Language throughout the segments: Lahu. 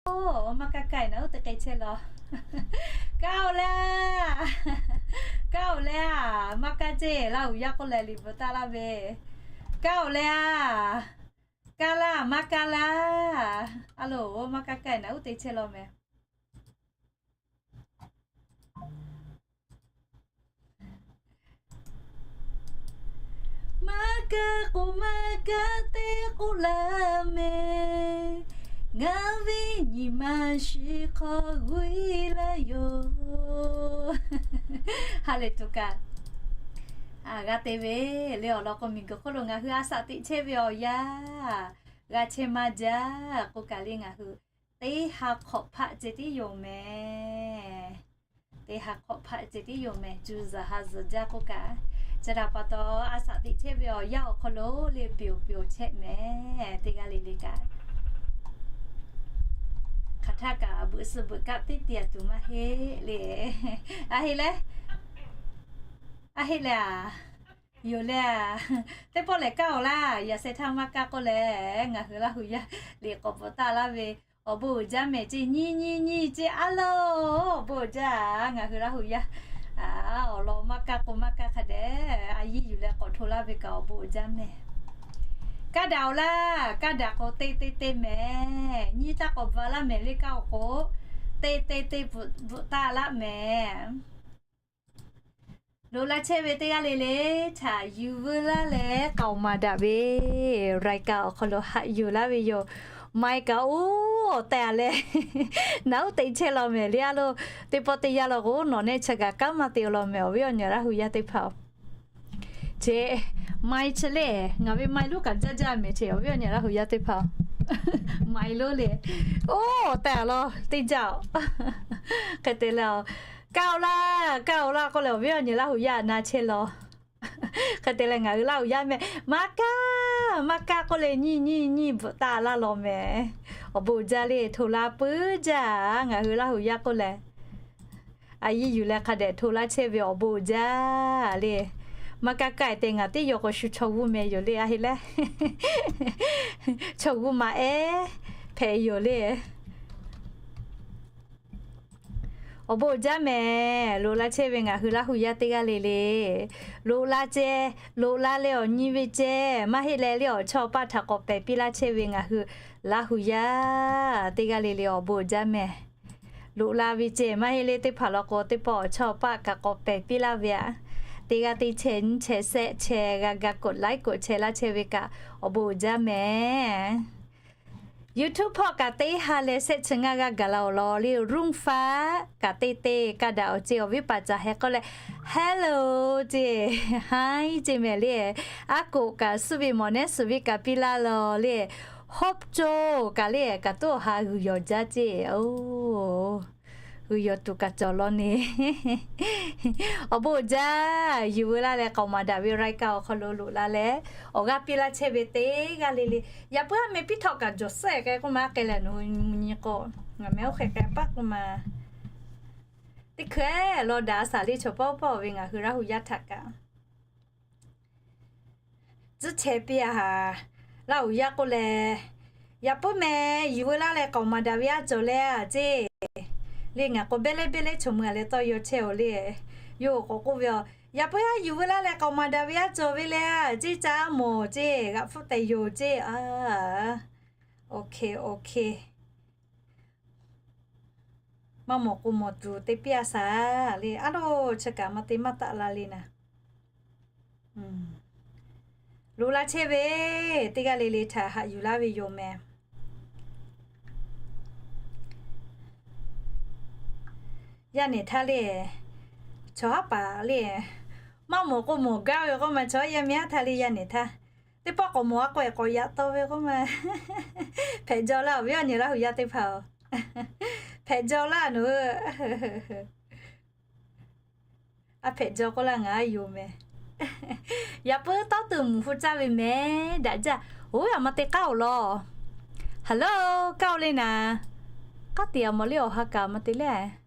Maˇ kaˇ kaˇ-e, naˬ uˉ te k'ai chehˇ law. Kaˇ-oˬ le, kaˇ-oˬ le, maˇ kaˇ ceˇ, Laˇ huˍ yaˇ k'oˆ leh liꞈ bvuhꞈ taˍ laˇ ve. Kaˇ-oˬ le, kaˇ laˇ, maˇ kaˇ laˇ. A loˬ, maˇ kaˇ kaˇ-e, naˬ uˉ te chehˇ law meh. Maˇ kaˇ k'o maˇ kaˇ teˇ k'oˆ laˇ meh, ngaˬ ve nyi ma shiˍ hk'aw g'uiˇ laˇ yoˬ. Ha lehˬ tuˬ kaꞈ, g'a te ve le awˬ lawn k'o, miˬguiˬ hk'oˆ lo ngaˬ hui a shaꞈ teꞈ chehˇ ve awˬ yanˇ g'a chehˇ maˇ jaˇ k'oˆ kaꞈ le, ngaˬ hui teˇ ha hk'awꞈ hpaˆ ceh tiˉ yoˬ meh. Teˇ ha hk'awꞈ hpaˆ ceh tiˉ yoˬ meh, cuˇ zuhˬ ha zuhˬ jaˇ k'oˆ kaꞈ. Chi htaꞈ pa taw, a shaꞈ teꞈ chehˇ ve awˬ yanˇ awˬ hk'aw lo le, peuˬ peuˬ chehˇ meh, teˇ g'aˇ le le kaꞈ. Hk'aˬ htaˇ kaꞈ beuꞈ suh beuꞈ kaˆ teˇ te a tuˬ maˇ heˆ le. A heˆ leh, a heˆ leh a, yoˬ le a, teˇ pawˆ lehˬ kaˇ-oˬ laˇ, yaꞈ sheh htaˇ maˇ kaˇ k'oˆ leh, ngaˬ hui Laˇ huˍ yaˇ liꞈ k'awꞈ bvuhꞈ taˍ laˇ ve, awˬ bon uiˍ jaˇ meh ceˇ, nyi nyi nyi ceˇ a loˬ, awˬ bon uiˍ jaˇ, ngaˬ hui Laˇ huˍ yaˇ, awˬ lawn maˇ kaˇ k'o maˇ kaˇ hk'a dehꞈ, a yiˇ yuˬ leh k'awꞈ hto laˇ ve kaꞈ awˬ bon uiˍ jaˇ meh. Kaˇ daꞈ-oˬ laˇ, kaˇ daꞈ k'o te te te meh, nyi taˇ k'awꞈ bvuhꞈ laˇ meh le, kaˇ-oˬ k'o te te te bvuhꞈ taˍ laˇ meh. Loꞈ la chehˇ ve teˇ g'aˇ le le htaꞈ yuˬ veu laˇ leh k'aoˍ maˍ daꞈ ve รายการ awˬ hk'aw lo haꞈ yuˬ laˇ ve yoˬ. Mai kaꞈ oˇ awˬ tehˬ a leh, naˬ uˉ te chehˇ law meh le a loˬ. Teˇ pawˆ teˇ yanˇ law k'o, nawˬ nehˆ chi kaꞈ kanˉ maˇ te-o law meh, awˬ viˉ awˬ nyi Laˇ huˍ yaˇ teˇ hpaˍ-oˬ. Ceˇ, mai chi le, ngaˬ ve mai lonˉ kaꞈ jaˇ jaˇ meh ceˇ, awˬ viˉ awˬ nyi Laˇ huˍ yaˇ teˇ hpaˍ-oˬ. Mai lonˉ le, oˇ tehˬ a law teˇ jaˇ-oˬ. Hk'e te leh, kaˇ-oˬ laˇ, kaˇ-oˬ laˇ k'oˆ leh, awˬ viˉ awˬ nyi Laˇ huˍ yaˇ na chehˇ law. Hk'e te leh ngaˬ hui Laˇ huˍ yaˇ meh, maˇ kaˇ, maˇ kaˇ k'oˆ leh nyiˇ nyiˇ nyiˇ bvuhꞈ taˍ laˇ law meh. Awˬ bon uiˍ jaˇ le, hto laˇ puiˉ jaˇ, ngaˬ hui Laˇ huˍ yaˇ k'oˆ leh. A yiˇ yuˬ leh hk'a dehꞈ hto laˇ chehˇ ve awˬ bon uiˍ jaˇ le. Maˇ kaˇ kaˇ-e te ngaˬ teˇ yaw k'awꞈ shu chaw g'uˇ meh yoˬ le, a heˆ leh. Chaw g'uˇ ma ehˉ hpehꞈ yoˬ le. Awˬ bon uiˍ jaˇ meh, loꞈ la chehˇ ve ngaˬ hui Laˇ huˍ yaˇ teˇ g'aˇ le le. Loꞈ la ceh, loꞈ la leh awˬ nyi ve ceh, maˇ heˆ leh le awˬ chawˇ paˆ htaꞈ k'awꞈ pehˬ piˇ laˇ chehˇ ve ngaˬ hui Laˇ huˍ yaˇ teˇ g'aˇ le le awˬ bon uiˍ jaˇ meh. Loꞈ la ve ceh maˇ heˆ le teˇ hpaˍ law k'o, teˇ pawˆ awˬ chawˇ paˆ kaꞈ k'awꞈ pehˬ piˇ laˇ ve aꞈ. Teˇ g'aˇ teˇ chehˇ nyiˇ chehˇ shehˆ chehˇ g'a ga กดไลค์ กดแชร์ laˇ chehˇ ve kaꞈ awˬ bon uiˍ jaˇ meh. YouTube hpawˇ kaꞈ teˇ ha leh shehˆ chi ngaˇ g'aˇ gaˬ la-oˬ law le. Ruˇ faˆ kaꞈ teˇ te kaˇ daꞈ-oˬ ceˇ, awˬ viˉ paˍ caˬ heh k'oˆ leh, hello ceˇ, hi ceˇ meh le. Aˉ koꞈ kaꞈ suhˉ ve mawˬ nehˉ suhˍ ve kaꞈ piˇ laˇ law le. Hope co kaꞈ le kaꞈ tuˉ awˬ ha g'uiˬ yawˬ jaˇ ceˇ-oˬ. G'uiˬ yawˬ tuˬ kaꞈ cawˬ law ne. Awˬ bon uiˍ jaˇ, yuˬ veu laˇ leh k'aoˍ maˍ daꞈ ve รายการ awˬ hk'aw lo loꞈ la leh, awˬ g'aˇ piˇ laˇ chehˇ ve teˇ g'aˇ le le. Yaꞈ puiˉ aˉ meh piˇ htawꞈ kaꞈ jawˬ suhˉ k'ai k'oˆ ma, a k'ai leh nawˬ hui nyi k'o, ngaˬ meh oˇ hk'e k'ai paˆ k'oˆ ma. Teˇ hkui-eˬ law daꞈ a shaˍ le chaw pawˆ pawˆ ve ngaˬ hui Laˇ huˍ yaˇ htaꞈ kaꞈ tcuhˉ chehˇ piˇ-a haˍ. Laˇ huˍ yaˇ k'oˆ leh, yaꞈ puiˉ meh yuˬ veu laˇ leh k'aoˍ maˍ daꞈ ve aˉ cawˬ le a ceˇ. Le ngaˬ k'o, beˇ leh beˇ leh chaw mui a leh tawˇ yaw chehˇ-oˬ le. Yawˇ k'awꞈ k'oˆ ve, yaꞈ puiˉ aˉ yuˬ veu laˇ leh k'aoˍ maˍ daꞈ ve aˉ cawˬ ve le a ceˇ, ca aˉ mawˬ ceˇ, g'aꞈ hpfuhˆ tehꞈ yoˬ ceˇ a. OK, OK. Maˇ mawˬ k'o mawˬ tuˬ te piˇ-a shaˍ le, aˉ lo chi kaꞈ maˇ te maˇ taˆ la le naˍ. Loꞈ la chehˇ ve teˇ g'aˇ le le htaꞈ haꞈ yuˬ laˇ ve yoˬ meh. Yaˇ nehˬ htaˇ le, chaw haˉ paˍ le, maˇ mawˬ k'o mawˬ gaˇ ve k'oˆ ma, chaw yaˇ miˇ haˉ htaˇ le yaˇ nehˬ htaˇ, teˇ pawˆ k'awꞈ mawˬ a k'o, k'awꞈ yaꞈ taw ve k'oˆ ma. Hpehꞈ jaw laˇ, awˬ viˉ awˬ nyi Laˇ huˍ yaˇ teˇ hpaˍ-oˬ. Hpehꞈ jaw laˇ nawˬ hui. A hpehꞈ jaw k'oˆ laˇ ngaˬ a yoˬ meh. Yaꞈ puiˉ tawˇ tuˬ mvuhˬ hu caˇ ve meh daꞈ jaˇ. Oˇ, a ma te k'aˉ-oˬ law. Hello, kaˇ-oˬ le naˍ. K'aˉ te a mawˬ le, awˬ ha kaꞈ ma te le.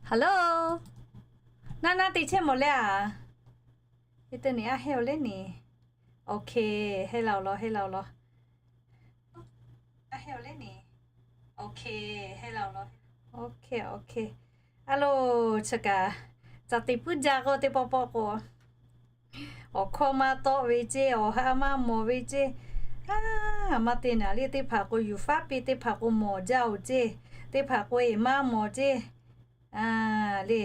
Hello, naˇ naˇ te chehˇ mawˬ le a. Eˇ te ni a heh-oˬ le ni. OK, heh la-oˬ law, heh la-oˬ law. Hello, OK, OK. A loˬ, chi kaꞈ, caˬ te puiˉ jaˇ k'o teˇ pawˆ pawˆ k'o, awˬ hkawˇ maˇ tawˆ ve ceˇ, awˬ ha maˇ mawˬ ve ceˇ. A, maˇ te naˍ le, teˇ hpaˍ k'o yuˬ faˉ piˇ, teˇ hpaˍ k'o mawˬ jaˇ-oˬ ceˇ, teˇ hpaˍ k'o eˬ maˇ mawˬ ceˇ. A, le.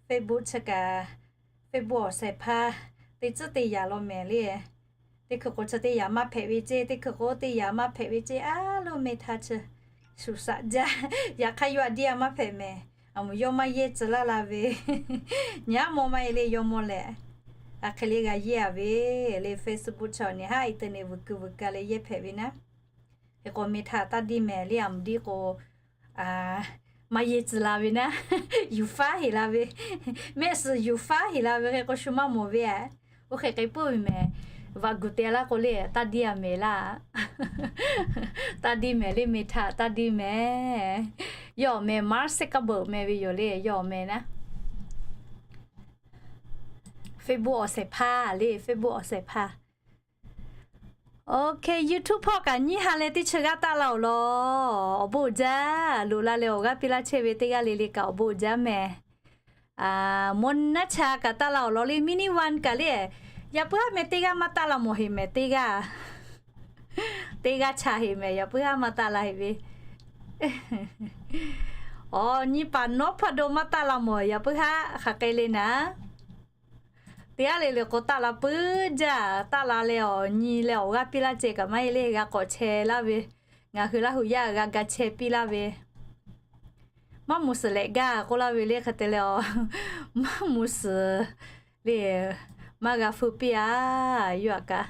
Facebook chi kaꞈ, Facebook awˬ shehˍ hpaˇ teˇ tcuhˉ teˇ yanˇ law mehˍ le. Teˇ hkui k'o chi teˇ yanˇ maˇ hpehꞈ ve ceˇ, teˇ hkui k'o teˇ yanˇ maˇ hpehꞈ ve ceˇ, a loˬ meh htaˇ chi shuˍ shaꞈ jaˇ. Yaꞈ hk'aˇ yawˇ a diˇ a maˇ hpehꞈ mehˍ. A moˍ yawˇ maˇ yehˇ tcuh laˇ la ve, nyi a mawˬ maˇ e le yawˇ mawˇ lehˬ, a hk'e le g'a yehˇ a ve le. Facebook chi awˬ nyi haˉ internet vuiˬ keu vuiˬ ka leh yehˇ hpehꞈ ve naˉ. Hk'e k'o meh htaˇ taˇ diˇ mehˍ le, a moˍ diˇ k'o maˇ yehˇ tcuh la ve naˉ, yuˬ faˉ heˍ la ve, mehˆ suhˍ yuˬ faˉ heˍ la ve hk'e k'o shu maˇ mawˬ ve a. Oˇ hk'e k'ai puiˉ ve mehˍ, vaꞈ guˬ te laˇ k'o le taˇ diˇ a mehˍ laˇ. Taˇ diˇ mehˍ le, meh htaˇ taˇ diˇ mehˍ. Yawˇ awˬ meh Mark Zuckerberg meh ve yoˬ le, yawˇ awˬ meh naˉ. Facebook awˬ shehˍ hpaˇ le, Facebook awˬ shehˍ hpaˇ. OK, YouTube hpawˇ kaꞈ nyiˇ ha leh teˇ chi g'aˇ taˆ la-oˬ law. Awˬ bon uiˍ jaˇ. Loꞈ la leh awˬ g'aˇ piˇ laˇ chehˇ ve teˇ g'aˇ le le kaꞈ awˬ bon uiˍ jaˇ mehˍ. Mawˇ naˉ cha kaꞈ taˆ la-oˬ law le, mini one kaꞈ le. Yaꞈ puiˉ haˉ meh teˇ g'aˇ maˇ taˆ la mawˬ heˍ mehˍ teˇ g'aˇ. Teˇ g'aˇ cha heˍ mehˍ, yaꞈ puiˉ haˉ maˇ taˆ la heˍ ve. Awˬ nyi paˍ nawˉ hpaˇ do maˇ taˆ la mawˬ, yaꞈ puiˉ haˉ hk'aˬ hk'e le naˉ. Teˇ g'aˇ le le k'o taˆ la puiˉ jaˇ. Taˆ la leh awˬ nyi leh awˬ g'aˇ piˇ laˇ ceh kaꞈ maˇ heˆ le, g'a k'awꞈ cheh laˇ ve. Ngaˬ hui Laˇ huˍ yaˇ g'a ga cheh piˇ laˇ ve. Maˇ mvuh suhˍ lehꞈ gaˇ k'oˆ laˇ ve le hk'e te leh, maˇ mvuh suhˍ le, maˇ g'a feu piˇ a. Yawˇ aꞈ kaꞈ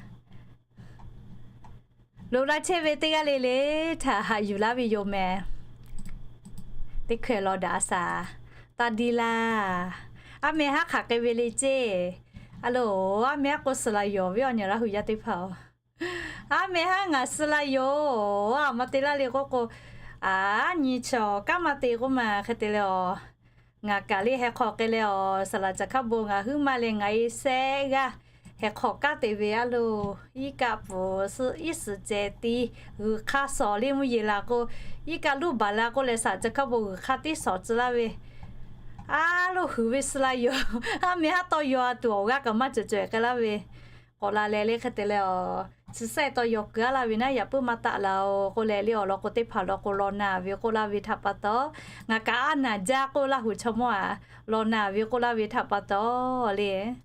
loꞈ la chehˇ ve teˇ g'aˇ le le htaꞈ haꞈ yuˬ laˇ ve yoˬ mehˍ. Teˇ hkeh law daꞈ a shaˍ, taˇ diˇ laˇ. A meh haˉ hk'aˬ hk'e ve le ceˇ. A loˬ, a meh haˉ k'o suh la yoˬ ve awˬ nyi Laˇ huˍ yaˇ teˇ hpaˍ-oˬ. A meh haˉ ngaˬ suh la yoˬ. A maˇ te laˇ le k'oˆ k'o, a nyi chi awˬ kanˉ maˇ te k'oˆ ma hk'e te leh awˬ. Ngaˬ kaꞈ le heh hk'awꞈ k'ai leh awˬ, saˍ laˍ caˬ hkaˇ bon ngaˬ huiˉ maˇ leh ngaˬ e sehˆ g'aˇ heh hk'awꞈ kanˉ te ve a loˬ. Iˉ kaˆ pfuhˍ suhˆ iˉ suhˍ ceh tiˉ g'uiˬ hk'aˇ shawˍ le mvuhˇ yeˬ laˬ k'o, iˉ kaˆ luˇ baˬ la k'oˆ leh saˍ laˍ caˬ hkaˇ bon g'uiˬ hk'aˇ tiˉ shawˍ tcuh laˇ ve. A loˬ, huiˍ ve suh la yoˬ. A meh haˉ tawˇ yaw a tuˬ awˬ g'aˇ kaꞈ maˇ cawˬ cawehˬ k'ai laˇ ve. K'awꞈ la leh le hk'e te leh awˬ, chi sehˆ tawˇ yaw keu a laˇ ve naˉ, yaꞈ puiˉ maˇ taˆ la-oˬ k'oˆ leh le awˬ lawn k'o teˇ hpaˍ lawn k'o law na ve k'oˆ laˇ ve htaꞈ pa taw, ngaˬ kaꞈ a naˬ jaˇ k'oˆ Laˇ huˍ chaw mawˇ a law na ve k'oˆ laˇ ve htaꞈ pa taw le.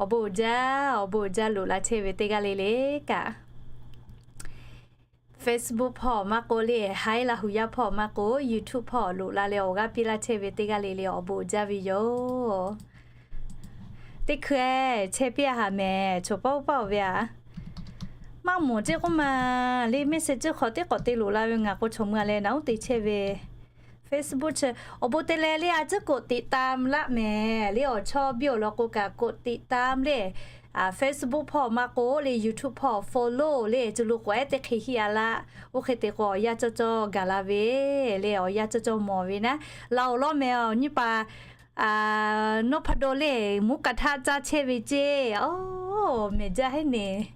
Awˬ bon uiˍ jaˇ, awˬ bon uiˍ jaˇ loꞈ la chehˇ ve teˇ g'aˇ le le kaꞈ. Facebook hpawˇ maˇ k'oˆ le, Hi Laˇ huˍ yaˇ hpawˇ maˇ k'oˆ, YouTube hpawˇ loꞈ la leh awˬ g'aˇ piˇ laˇ chehˇ ve teˇ g'aˇ le le awˬ bon uiˍ jaˇ ve yoˬ. Teˇ hkui chehˇ piˇ a haˍ mehˍ, choˬ paˇ oˇ paˇ-oˬ ve a. Maˇ mawˬ ceˇ k'oˆ ma le, mehˆ sheh ceuˇ hk'awꞈ teˇ k'awꞈ te loꞈ la ve ngaˬ k'o chaw mui a leh naꞈ uˉ te chehˇ ve. Facebook chi awˬ bon te leh le a ciˉ กดติดตาม laˇ mehˍ le awˬ chawˇ biˇ awˬ lawn k'o kaꞈ กดติดตาม le. Facebook hpawˇ maˇ k'oˆ le YouTube hpawˇ follow le, cuˬ lo k'awꞈ ehˉ teˇ hk'e hiˆ a laˇ. Oˇ hk'e te k'o awˬ yanˇ cawˇ cawˇ gaˬ la ve le, awˬ yanˇ cawˇ cawˇ mawˬ ve naˉ. Laˬ-oˬ law mehˍ, awˬ nyi paˍ nawˉ hpaˇ do le, mvuhˇ kaꞈ htaˆ caˇ chehˇ ve ceˇ. Oˬ, mehˍ jaˇ heˆ neˍ.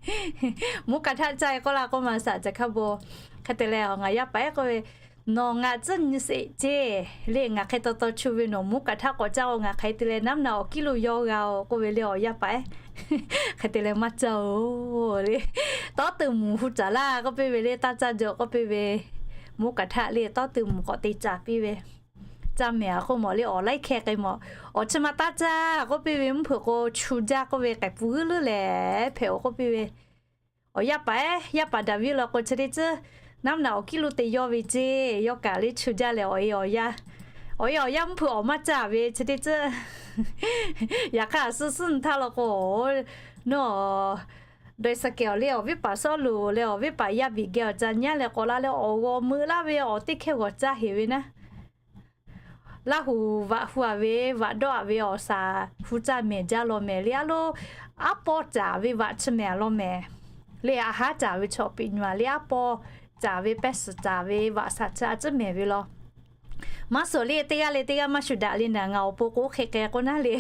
Mvuhˇ kaꞈ htaˆ caˇ e k'oˆ la k'oˆ ma saˍ laˍ caˬ hkaˇ bon. Hk'e te leh ngaˬ yaˇ paˍ ehˉ k'oˆ ve, Nawˬ ngaˬ tcuhˉ nyi sheˍ ceˇ le, ngaˬ hk'e taw taw chu ve nawˬ mvuhˇ kaꞈ htaˆ k'awꞈ caˇ k'o ngaˬ hk'e te leh naˉ naꞈ awˬ kiˉ lo yaw g'a-oˬ k'oˆ ve le awˬ yaˇ paˍ ehˉ. Hk'e te leh maˇ caˇ-oˬ le. Tawˉ tuˬ mvuhˬ hu caˍ laˇ k'oˆ piˇ ve le, taˇ caˇ jaw k'oˆ piˇ ve. Mvuhˇ kaꞈ htaˆ le tawˉ tuˬ mvuhˬ k'awꞈ te caˍ piˇ ve. Caˇ mehˍ a k'oˆ mawˬ le awˬ laiˉ hkeh k'ai mawˬ. Awˬ chi ma taˇ caˇ k'oˆ piˇ ve, mvuhˇ hpeuꞈ k'o chu jaˇ k'oˆ ve, k'ai pfuhˇ g'uiˇ leuˉ lehˬ hpehꞈ-oˬ k'oˆ piˇ ve. Awˬ yaˇ paˍ ehˉ, yaˇ paˍ Daˍviˆ law k'o chi teˇ tcuhˉ naˉ naꞈ awˬ kiˉ lo te yaw ve ceˇ. Yawˇ kaꞈ le chu jaˇ lehˬ awˬ e awˬ yaˇ, awˬ e awˬ yaˇ mvuhˇ hpeuꞈ awˬ maˇ caˇ ve chi teˇ tcuhˉ. Yaꞈ hk'aˇ suh suhˉ nyi htaˇ law k'o, nawˬ daweh saˍ kehˍ awˬ le awˬ viˉ paˍ Sawˉluꞈ leh awˬ viˉ paˍ yaˇ Biˍgeˍ awˬ ca nyi a leh k'awꞈ la leh awˬ g'awˬ meuꞈ laˇ ve awˬ teˇ hkehˇ g'awˬ caˇ heˍ ve naˉ. Laˇ huˍ vaꞈ hu a ve, vaꞈ dawˆ a ve awˬ shaˍ hu caˇ mehˍ jaˇ law mehˍ le a lo, aˉ pawˇ caˍ ve vaꞈ chi mehˍ a law mehˍ le, a haˉ caˍ ve chaw piꞈ nyu a le aˉ pawˇ caˍ ve pehˇ suhˍ caˍ ve vaꞈ shaˍ chi a ciˉ mehˍ ve law. Maˇ suhˍ le, teˇ g'aˇ le teˇ g'aˇ maˇ shuˍ daꞈ le naˍ, ngaˬ awˬ pon k'o oˇ hk'e k'ai k'o naˉ le.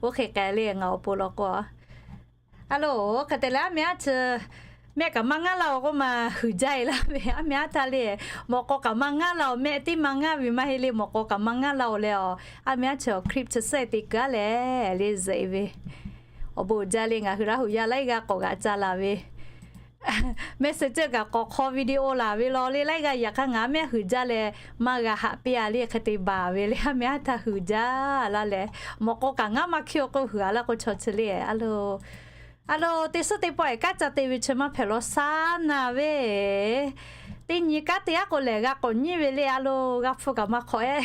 Oˇ hk'e k'ai le ngaˬ awˬ pon law k'o. A loˬ, hk'e te leh aˉ meh aˉ cheuˬ mehˆ kaꞈ maˇ ngaˇ la-oˬ k'oˆ ma, huiˍ jaˇ e laˇ ve aˉ meh aˉ htaˇ le. Mawꞈ k'aw kaꞈ maˇ ngaˇ la-oˬ, mehˆ tiˉ maˇ ngaˇ ve maˇ heˆ le, mawꞈ k'aw kaꞈ maˇ ngaˇ la-oˬ leh, aˉ meh aˉ cheuˬ awˬ clip chi suhˉ te kuiˬ aˉ lehˬ le zuhꞈ e ve. Awˬ bon uiˍ jaˇ le, ngaˬ hui Laˇ huˍ yaˇ laiˉ g'aˇ k'awꞈ g'aꞈ ca laˬ ve. Messenger kaꞈ k'awꞈ hk'aw video laˬ ve law le, laiˉ g'aˇ yaꞈ hk'aˇ ngaˬ aˉ meh huiˍ jaˇ leh maˇ g'a haꞈ piˇ a le, hk'e te baˬ ve le, aˉ meh aˉ htaˇ huiˍ jaˇ laˇ leh, mawꞈ k'aw kaꞈ ngaˉ maˇ hkiˇ-oˬ k'o huiˍ a laˇ k'o chaw chi le. A loˬ, a loˬ, teˇ suhˉ teˇ pawˆ-e kanˉ ca te ve chi maˇ hpehꞈ law, sa naˍ ve. Teˇ nyi kanˉ te aˉ k'o lehˬ g'a k'awꞈ nyiˇ ve le. A loˬ, g'a hpu kaꞈ maˇ hk'awꞈ-e.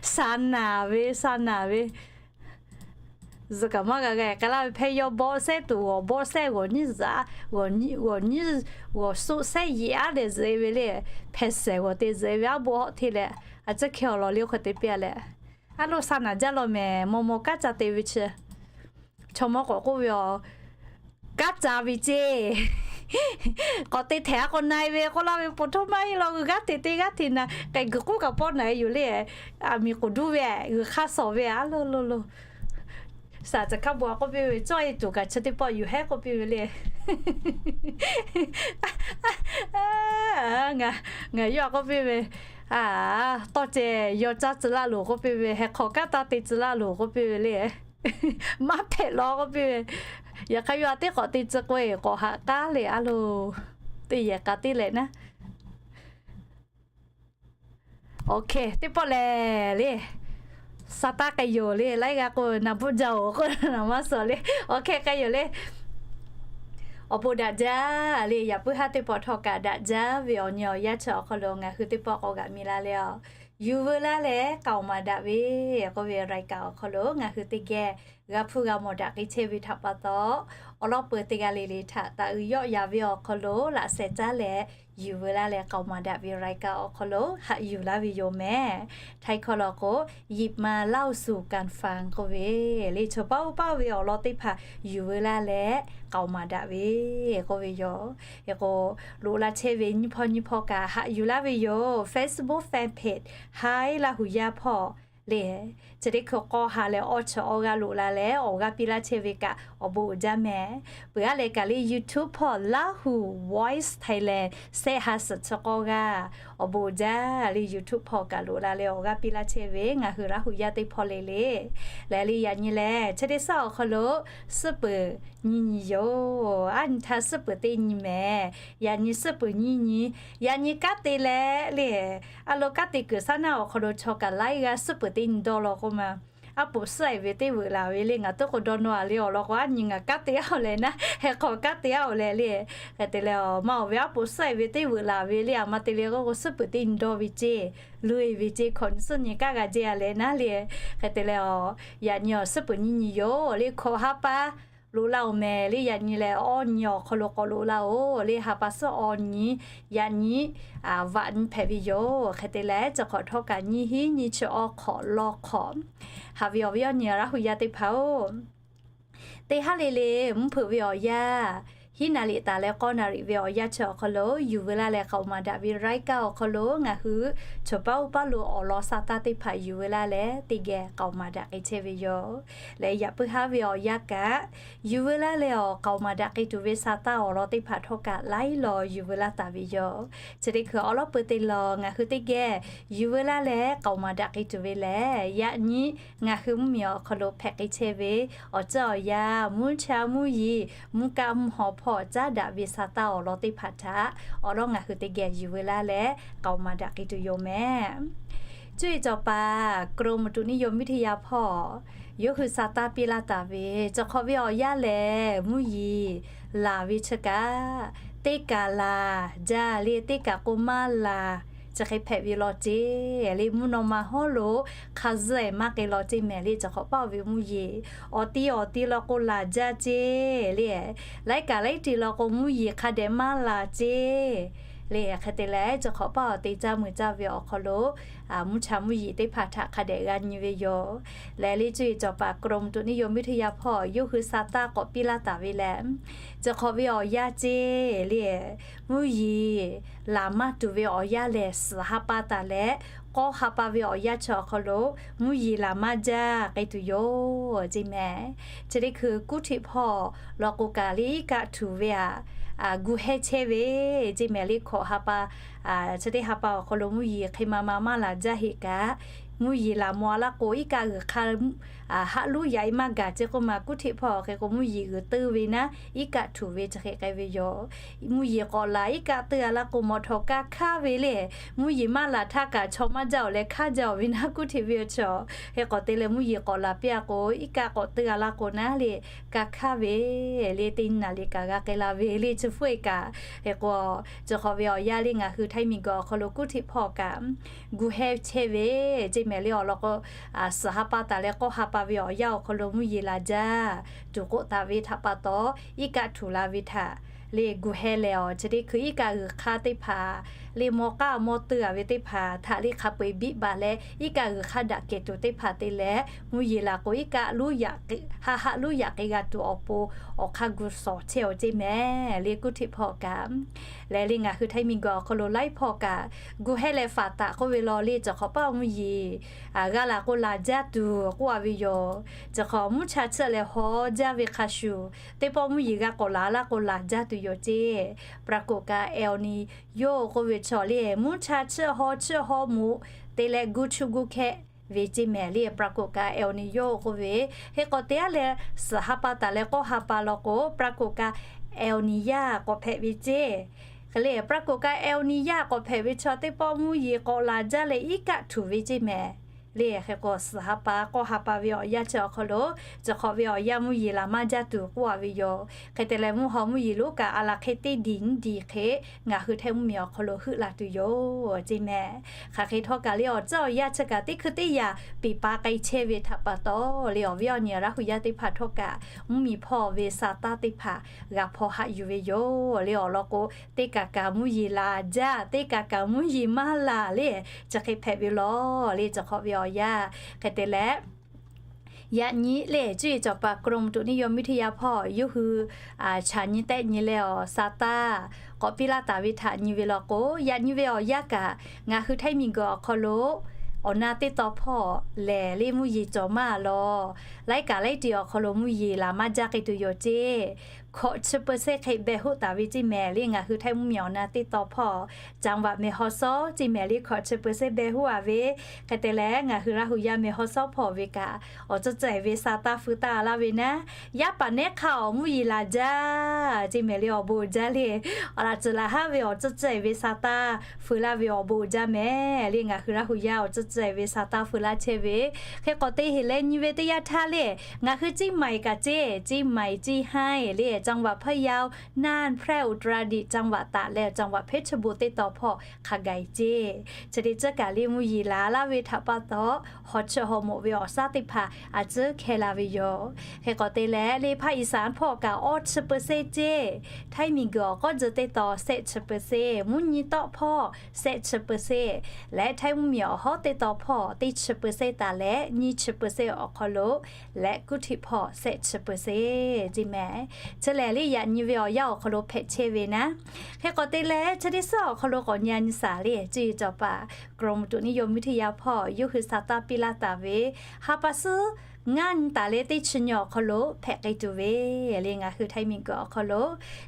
Sa naˍ ve, sa naˍ ve. Zuhꞈ kaꞈ maˇ g'a g'a k'ai laˇ ve hpehꞈ, yawˇ bawˆ sehˉ tuˬ g'awˬ bawˆ sehˉ g'awˬ nyiˇ zaꞈ, g'awˬ nyiˇ g'awˬ nyiˇ g'awˬ suˆ sehˉ yeꞈ aˉ leh zuhꞈ e ve le. Hpehꞈ shehˍ g'awˬ te zuhꞈ e ve aˉ bon hawˆ hteˇ leh, a ciˉ hkeh awˬ lawn le oˇ hk'e te piˇ a leh, a loˬ, sa naˍ jaˇ law mehˍ. Maw maw kanˉ ca te ve chi chaw mawˇ k'awꞈ k'oˆ ve yoˬ. Kanˉ ca ve ceˇ. K'awꞈ te htehꞈ a k'o na-e ve k'oˆ laˇ ve, po htoˇ maˇ heˆ law, g'uiˬ g'aˇ hteꞈ te g'aˇ hteꞈ na k'ai guiˬ k'oˆ kaꞈ pawˆ na-e yoˬ le. Aˬ miˍ k'oˍ duˇ ve, g'uiˬ hk'aˇ suh ve a loˬ loˬ loˬ. Saˍ caˬ hkaˇ bon a k'oˆ piˇ ve, cawˇ e tuˬ kaꞈ chi teˇ pawˆ yuˬ hehˉ k'oˆ piˇ ve le. Ngaˬ yawˇ a k'oˆ piˇ ve, a, tawˇ ceh yaw caˇ tcuh laˇ loˬ k'oˆ piˇ ve, heh hk'awꞈ kanˉ taˇ te tcuh laˇ loˬ k'oˆ piˇ ve le. Maˇ hpehꞈ law k'oˆ piˇ ve. Yaꞈ hk'aˇ yawˇ a teˇ k'awꞈ te tcuh k'o e k'awꞈ haꞈ k'aˉ le a loˬ. Teˇ yehˬ k'a teˇ leh naˉ. Awˬ hkeh teˇ pawˆ lehˬ le, sa taˇ k'ai yoˬ le, laiˉ g'aˇ k'o na bvuhˆ jaˇ-oˬ k'oˆ na maˇ suhˍ le. Awˬ hkeh k'ai yoˬ le. Awˬ bon daꞈ jaˇ le. Yaꞈ puiˉ haˉ teˇ pawˆ htawˇ kaꞈ daꞈ jaˇ ve awˬ nyi awˬ yanˇ chi awˬ hk'aw lo ngaˬ hui teˇ pawˆ k'awꞈ g'aꞈ mi la leh a, yuˬ veu laˇ leh k'aoˍ maˍ daꞈ ve k'oˆ ve รายการ awˬ hk'aw lo ngaˬ hui teˇ geh g'a hpuˇ g'a mawˬ daꞈ k'ai chehˇ ve htaꞈ pa taw, awˬ lawn peuˬ teˇ g'aˇ le le htaꞈ taꞈ uiˍ yawˆ yaˍ ve awˬ hk'aw lo laꞈ shehˍ caˉ leh, yuˬ veu laˇ leh k'aoˍ maˍ daꞈ ve รายการ awˬ hk'aw lo haꞈ yuˬ laˇ ve yoˬ mehˍ. Htaiˇ hkawˇ law k'o, หยิบมาเล่าสู่กันฟัง k'oˆ ve le. Chaw paˇ oˇ paˇ ve awˬ lawn teˇ hpaˍ yuˬ veu laˇ leh k'aoˍ maˍ daꞈ ve k'oˆ ve yoˬ. Hk'e k'o, loꞈ la chehˇ ve nyiˇ hpawˇ nyiˇ hpawˇ kaꞈ haꞈ yuˬ laˇ ve yoˬ. Facebook fan page Haiˉ Laˇ huˍ yaˇ hpawˇ le. Chi teˇ hkui k'awˇ ha leh awˇ chi awˇ g'aˇ loꞈ la leh awˬ g'aˇ piˇ laˇ chehˇ ve kaꞈ awˬ bon uiˍ jaˇ mehˍ. Peuˬ aˉ leh kaꞈ le YouTube hpawˇ Lahu Voice Thailand shehˆ ha suhˍ chi k'awˇ g'aˇ awˬ bon uiˍ jaˇ le. YouTube hpawˇ kaꞈ loꞈ la leh awˬ g'aˇ piˇ laˇ chehˇ ve ngaˬ hui Laˇ huˍ yaˇ teˇ hpawˇ le le. Leh le yaꞈ nyi lehˬ, chi teˇ suhˉ awˬ hk'aw lo suhˉ peuˬ nyiˇ nyi yoˬ. Aˉ nyi htaˇ suhˉ peuˬ teˇ nyi mehˍ. Yaꞈ nyi suhˉ peuˬ nyiˇ nyi. Yaꞈ nyi kanˉ te leh le, a lo kanˉ te kuiˬ saˉ naˆ awˬ hk'aw lo chaw kaꞈ laiˉ g'aˇ suhˉ peuˬ teˇ nyi dawˇ law k'oˆ ma. Aˉ poꞈ suhˉ-e ve teˇ veuꞈ laˬ ve le. Ngaˬ tuˉ k'o dawˇ nawˇ a le awˬ lawn k'o, aˉ nyi ngaˬ kanˉ te aˉ-oˬ leh naˉ, heh hk'aw kanˉ te aˉ-oˬ leh le. Hk'e te leh, maˇ oˬ ve aˉ poꞈ suhˉ-e ve teˇ veuꞈ laˬ ve le. Aˬ ma te le k'oˆ k'o, suhˉ peuˬ teˇ nyi dawˇ ve ceˇ, loꞈ-e ve ceˇ, hkawꞈ nyi suhˉ nyi kanˉ g'a jehˇ a leh naˉ le. Hk'e te leh, yaꞈ nyi awˬ suhˉ peuˬ nyiˇ nyi yoˬ le. Hkawꞈ ha pa loꞈ la-oˬ mehˍ le. Yaꞈ nyi lehˬ, awˇ nyi awˬ hk'aw lo k'awꞈ loꞈ la-oˬ le. Ha pa suhˉ awˬ nyi, yaꞈ nyi vaꞈ nyi hpehꞈ ve yoˬ. Hk'e te leh, chi hk'awꞈ htawˇ kaꞈ nyiˇ hinˉ nyiˇ chi awˇ hk'awꞈ lawˇ hk'awꞈ, haꞈ ve awˬ viˉ awˬ nyi Laˇ huˍ yaˇ teˇ hpaˍ-oˬ, teˇ haˉ le le mvuhˇ hpeuꞈ ve awˬ yanˇ, hiˉ naˍ riˍ taˍ leh k'awˇ naˍ riˍ ve awˬ yanˇ chi awˬ hk'aw lo yuˬ veu laˇ leh k'aoˍ maˍ daꞈ ve รายการ awˬ hk'aw lo ngaˬ hui chaw paˇ oˇ paˇ lo awˬ lawn sa taˇ teˇ hpaˍ yuˬ veu laˇ leh teˇ geh k'aoˍ maˍ daꞈ k'ai chehˇ ve yoˬ. Leh yaꞈ puiˉ haˉ ve awˬ yanˇ kaꞈ, yuˬ veu laˇ leh awˬ k'aoˍ maˍ daꞈ k'ai tuˬ ve sa taˇ awˬ lawn teˇ hpaˍ htawˇ kaꞈ laiˉ law yuˬ veu laˇ taˍ ve yoˬ. Chi teˇ hkui awˉ lawˉ peuˬ teˇ law ngaˬ hui teˇ geh yuˬ veu laˇ leh k'aoˍ maˍ daꞈ k'ai tuˬ ve lehˬ, yaꞈ nyi ngaˬ hui mvuhˇmiˬ awˬ hk'aw lo hpehꞈ k'ai chehˇ ve awˬ ceuˬ awˬ yanˇ, mvuhˇ cha mvuhˇ yeˬ, mvuhˇ kaˆ mvuhˇ haw hpawˇ caˉ daꞈ ve sa taˇ awˬ lawn teˇ hpaˍ htaꞈ awˬ lawn ngaˬ hui teˇ geh yuˬ veu laˇ leh k'aoˍ maˍ daꞈ k'ai tuˬ yoˬ mehˍ. Cuˇ yiˍ cawˬ paˍ กรมอุตุนิยมวิทยา hpawˇ yawˇ hui sa taˇ piˇ laˇ taˍ ve, cawˬ hk'awꞈ ve awˬ yanˇ lehˬ, mvuhˇ yeˬ laˬ ve chi kaꞈ, teˇ kaˬ laˬ jaˇ le, teˇ kaˬ k'o maˇ laˬ, chi hk'e hpehꞈ ve law ceˇ le. Mvuhˇ naw ma hawˉ lo hk'a zuhˆ-e maˇ k'ai law ceˇ mehˍ le. Cawˬ hk'awꞈ paˇ ve mvuhˇ yeˬ awˬ ti awˬ ti law k'o laˬ jaˇ ceˇ le. Laiˉ kaˬ laiˉ ti law k'o mvuhˇ yeˬ hk'a dehꞈ maˇ laˬ ceˇ le. Hk'e te leh, chi hk'awꞈ paˇ awˬ te caˇ mui caˇ ve awˬ hk'aw lo mvuhˇ cha mvuhˇ yeˬ teˇ hpaˍ htaꞈ hk'a dehꞈ g'a nyi ve yoˬ. Lehˬ, le cuˇ yiˍ cawˬ paˍ กรมอุตุนิยมวิทยา hpawˇ yawˇ hui sa taˇ k'awꞈ piˇ laˇ taˍ ve lehˬ, chi hk'awꞈ ve awˬ yanˇ ceˇ le, mvuhˇ yeˬ laˬ maˇ tuˬ ve awˬ yanˇ lehˬ, suhˍ ha pa taˍ leh k'awˇ ha pa ve awˬ yanˇ chi awˬ hk'aw lo mvuhˇ yeˬ laˬ maˇ jaˇ k'ai tuˬ yoˬ ceˇ mehˍ. Chi teˇ hkui kuˉ htiꞈ hpawˇ law k'o kaꞈ le iˉ kaˆ htuꞈ ve aꞈ, gu heh chehˇ ve ceˇ mehˍ le. Hkawꞈ ha pa, chi teˇ ha pa awˬ hk'aw lo mvuhˇ yeˬ hk'e ma ma maˇ laˬ jaˇ heˆ kaꞈ, mvuhˇ yeˬ laˬ maw a laˇ k'o iˉ kaˆ g'uiˬ hk'aˇ haˆ luˉ yaꞈ e maˇ gaˬ ceˇ k'oˆ ma, kuˉ htiꞈ hpawˇ hk'e k'o mvuhˇ yeˬ g'uiˬ teuˇ ve naˉ iˉ kaˆ htuꞈ ve chi hk'e k'ai ve yoˬ. Mvuhˇ yeˬ k'awꞈ laˬ iˉ kaˆ teuˇ a laˇ k'o mawˬ htawꞈ ka hk'aˇ ve le. Mvuhˇ yeˬ maˇ laˬ htaˇ kaꞈ chaw maˇ jaˇ awˬ leh hk'aˇ jaˇ awˬ ve naˉ kuˉ htiꞈ ve yoˬ chaw. Hk'e k'awꞈ te leh mvuhˇ yeˬ k'awꞈ laˬ piˇ a k'o iˉ kaˆ k'awꞈ teuˇ a laˇ k'o naˉ le, ka hk'aˇ ve le teˇ nyi naˍ liꞈ kaꞈ g'a k'ai la ve le chi hpfuhˇ e kaꞈ. Hk'e k'o, chi hk'awꞈ ve awˬ yanˇ le ngaˬ hui Htaiˇ miˬguiˬ awˬ hk'aw lo kuˉ htiꞈ hpawˇ kaꞈ gu heh chehˇ ve ceˇ mehˍ le. Awˬ lawn k'o, suhˍ ha pa taˍ leh k'awˇ ha pa ve awˬ yanˇ awˬ hk'aw lo mvuhˇ yeˬ laˬ jaˇ tuˬ k'oˆ taˍ ve htaꞈ pa taw, iˉ kaˆ htuꞈ la ve htaꞈ le gu heh leh awˬ chi teˇ hkui iˉ kaˆ g'uiˬ hk'aˇ teˇ hpaˍ le mawˬ k'aˇ mawˬ teuˇ a ve teˇ hpaˍ htaꞈ le hk'a peu eˬ biˇ baˬ leh iˉ kaˆ g'uiˬ hk'aˇ daꞈ kehˬ tuˬ teˇ hpaˍ te leh mvuhˇ yeˬ laˬ k'o iˉ kaˆ luˉ yaꞈ k'e, haˆ haˆ luˉ yaꞈ k'e g'a tuˬ awˬ pon awˬ hk'aˇ gu sawˍ chehˇ awˬ ceˇ mehˍ le kuˉ htiꞈ hpawˇ kaꞈ. Lehˬ le ngaˬ hui Htaiˇ miˬguiˬ awˬ hk'aw lo laiˉ hpawˇ kaꞈ gu heh leh faˍ taˍ k'oˆ ve law le chi hk'awꞈ paˇ mvuhˇ yeˬ g'a laˬ k'o laˬ jaˇ tuˬ k'oˆ a ve yoˬ. Chi hk'awꞈ mvuhˇ cha chiˇ leh haw jaˇ ve hk'a shuˍ, teˇ pawˆ mvuhˇ yeˬ g'a k'awꞈ laˬ laˇ k'o laˬ jaˇ tuˬ yoˬ ceˇ. ปรากฏการณ์ El Niño k'oˆ ve chaw le mvuhˇ cha chiˇ haw chiˇ haw moꞈ te leh gu chu gu hkeh ve ceˇ mehˍ le. ปรากฏการณ์ El Niño k'oˆ ve, hk'e k'awꞈ te a leh suhˍ ha pa taˍ leh k'awˇ ha pa law k'o ปรากฏการณ์ El Niña k'awꞈ hpehꞈ ve ceˇ. Hk'e le ปรากฏการณ์ El Niño k'awꞈ hpehꞈ ve chaw teˇ pawˆ mvuhˇ yeˬ k'awꞈ laˬ jaˇ leh iˉ kaˆ htuꞈ ve ceˇ mehˍ le. Hk'e k'o suhˍ ha pa k'awˇ ha pa ve awˬ yanˇ chi awˬ hk'aw lo, chi hk'awꞈ ve awˬ yanˇ mvuhˇ yeˬ laˬ maˇ jaˇ tuˬ k'oˆ a ve yoˬ. Hk'e te leh mvuhˇ haw mvuhˇ yeˬ lonˉ kaꞈ a laˬ hk'e teˇ diˬ nyiˇ diˬ hk'e ngaˬ hui Htaiˇ mvuhˇmiˬ awˬ hk'aw lo heuˆ la tuˬ yoˬ ceˇ mehˍ. Hk'aˬ hk'e htawˇ kaꞈ le awˬ tcuhˉ awˬ yanˇ chi kaꞈ teˇ hkui teˇ yanˇ piˍ pa k'ai chehˇ ve htaꞈ pa taw le awˬ viˉ awˬ nyi Laˇ hu yaˇ teˇ hpaˍ htawˇ kaꞈ mvuhˇmiˬ hpawˇ ve sa taˇ teˇ hpaˍ g'a hpaw haꞈ yuˬ ve yoˬ le. Awˬ lawn k'o, teˇ kaꞈ kaꞈ mvuhˇ yeˬ laˬ jaˇ, teˇ kaꞈ kaꞈ mvuhˇ yeˬ maˇ laˬ le, chi hk'e hpehꞈ ve law le. Chi hk'awꞈ ve awˬ yanˇ hk'e te leh yaꞈ nyi le cuˇ yiˍ cawˬ paˍ กรมอุตุนิยมวิทยา hpawˇ yawˇ hui chaꞈ nyi tehˆ nyi leh awˬ sa taˇ k'awꞈ piˇ laˇ taˍ ve htaꞈ nyi ve law k'o, yaꞈ nyi ve awˬ yanˇ kaꞈ ngaˬ hui Htaiˇ miˬguiˬ awˬ hk'aw lo awˬ na teˇ taw hpawˇ lehˬ le mvuhˇ yeˬ cawˬ maˇ lawˬ. Laiˉ kaꞈ laiˉ tiˍ awˬ hk'aw lo mvuhˇ yeˬ laˬ maˇ jaˇ k'ai tuˬ yoˬ ceˇ. Hkawꞈ chi เปอร์เซ็นต์ hk'e beh hoˆ taˍ ve ceˇ mehˍ le ngaˬ hui Htaiˇ mvuhˇmiˬ awˬ na teˇ taw hpawˇ จังหวัดแม่ฮ่องสอน ceˇ mehˍ le hkawꞈ chi เปอร์เซ็นต์ beh hoˆ a ve. Hk'e te leh ngaˬ hui Laˇ hu yaˇ แม่ฮ่องสอน hpawˇ ve kaꞈ awˬ tcuhˉ tcuhˉ e ve sa taˇ feu taˇ laˇ ve naˉ, yaˇ paˍ nehˉ hk'a awˬ mvuhˇ yeˬ laˬ jaˇ ceˇ mehˍ le awˬ bon jaˇ le. Awˬ laꞈ tcuhˍ laˬ haˉ ve awˬ tcuhˉ tcuhˉ e ve sa taˇ feu laˇ ve awˬ bon jaˇ mehˍ le ngaˬ hui Laˇ hu yaˇ awˬ tcuhˉ tcuhˉ e ve sa taˇ feu laˇ chehˇ ve. Hk'e k'awꞈ te heˍ leh nyi ve teˇ yanˇ htaˇ le ngaˬ hui Ciˇ maiˍ kaꞈ ceˇ, Ciˇ maiˍ, Ciˇ haiˇ le จังหวัดพะเยา น่าน แพร่ อุตรดิตถ์ จังหวัดตาก leh จังหวัดเพชรบูรณ์ teˇ taw hpawˇ hk'a gaˬ e ceˇ. Chi teˇ tcuhˉ kaꞈ le mvuhˇ yeˬ laˬ laˇ ve htaꞈ pa taw, hawˬ chiˇ hawˬ moꞈ ve awˬ shaˉ teˇ hpaˍ a tcuhˉ hkeh la ve yoˬ. Hk'e k'awꞈ te leh le ภาคอีสาน hpawˇ kaꞈ awˇ chi เปอร์เซ็นต์ ceˇ, Htaiˇ miˬguiˬ awˬ k'awˉ tcuh teˇ taw shehˆ chi เปอร์เซ็นต์, mvuhˇ nyi tawˆ hpawˇ shehˆ chi เปอร์เซ็นต์, leh Htaiˇ mvuhˇmiˬ awˬ hawˉ teˇ taw hpawˇ teˇ chi เปอร์เซ็นต์ taˍ leh nyiˇ chi เปอร์เซ็นต์ awˬ hk'aw lo leh kuˉ htiꞈ hpawˇ shehˆ chi เปอร์เซ็นต์ ceˇ mehˍ. Chi lehˬ le yaꞈ nyi ve awˬ yanˇ awˬ hk'aw lo hpehꞈ chehˇ ve naˉ. Hk'e k'awꞈ te leh chi teˇ suhˉ awˬ hk'aw lo k'awꞈ nyi a nyi shaˍ le cuˇ yiˍ cawˬ paˍ กรมอุตุนิยมวิทยา hpawˇ yawˇ hui sa taˇ piˇ laˇ taˍ ve, ha pa suhˉ ngaˇ nyi taˍ leh teˇ chi nyi awˬ hk'aw lo hpehꞈ k'ai tuˬ ve le ngaˬ hui Htaiˇ miˬguiˬ awˬ hk'aw lo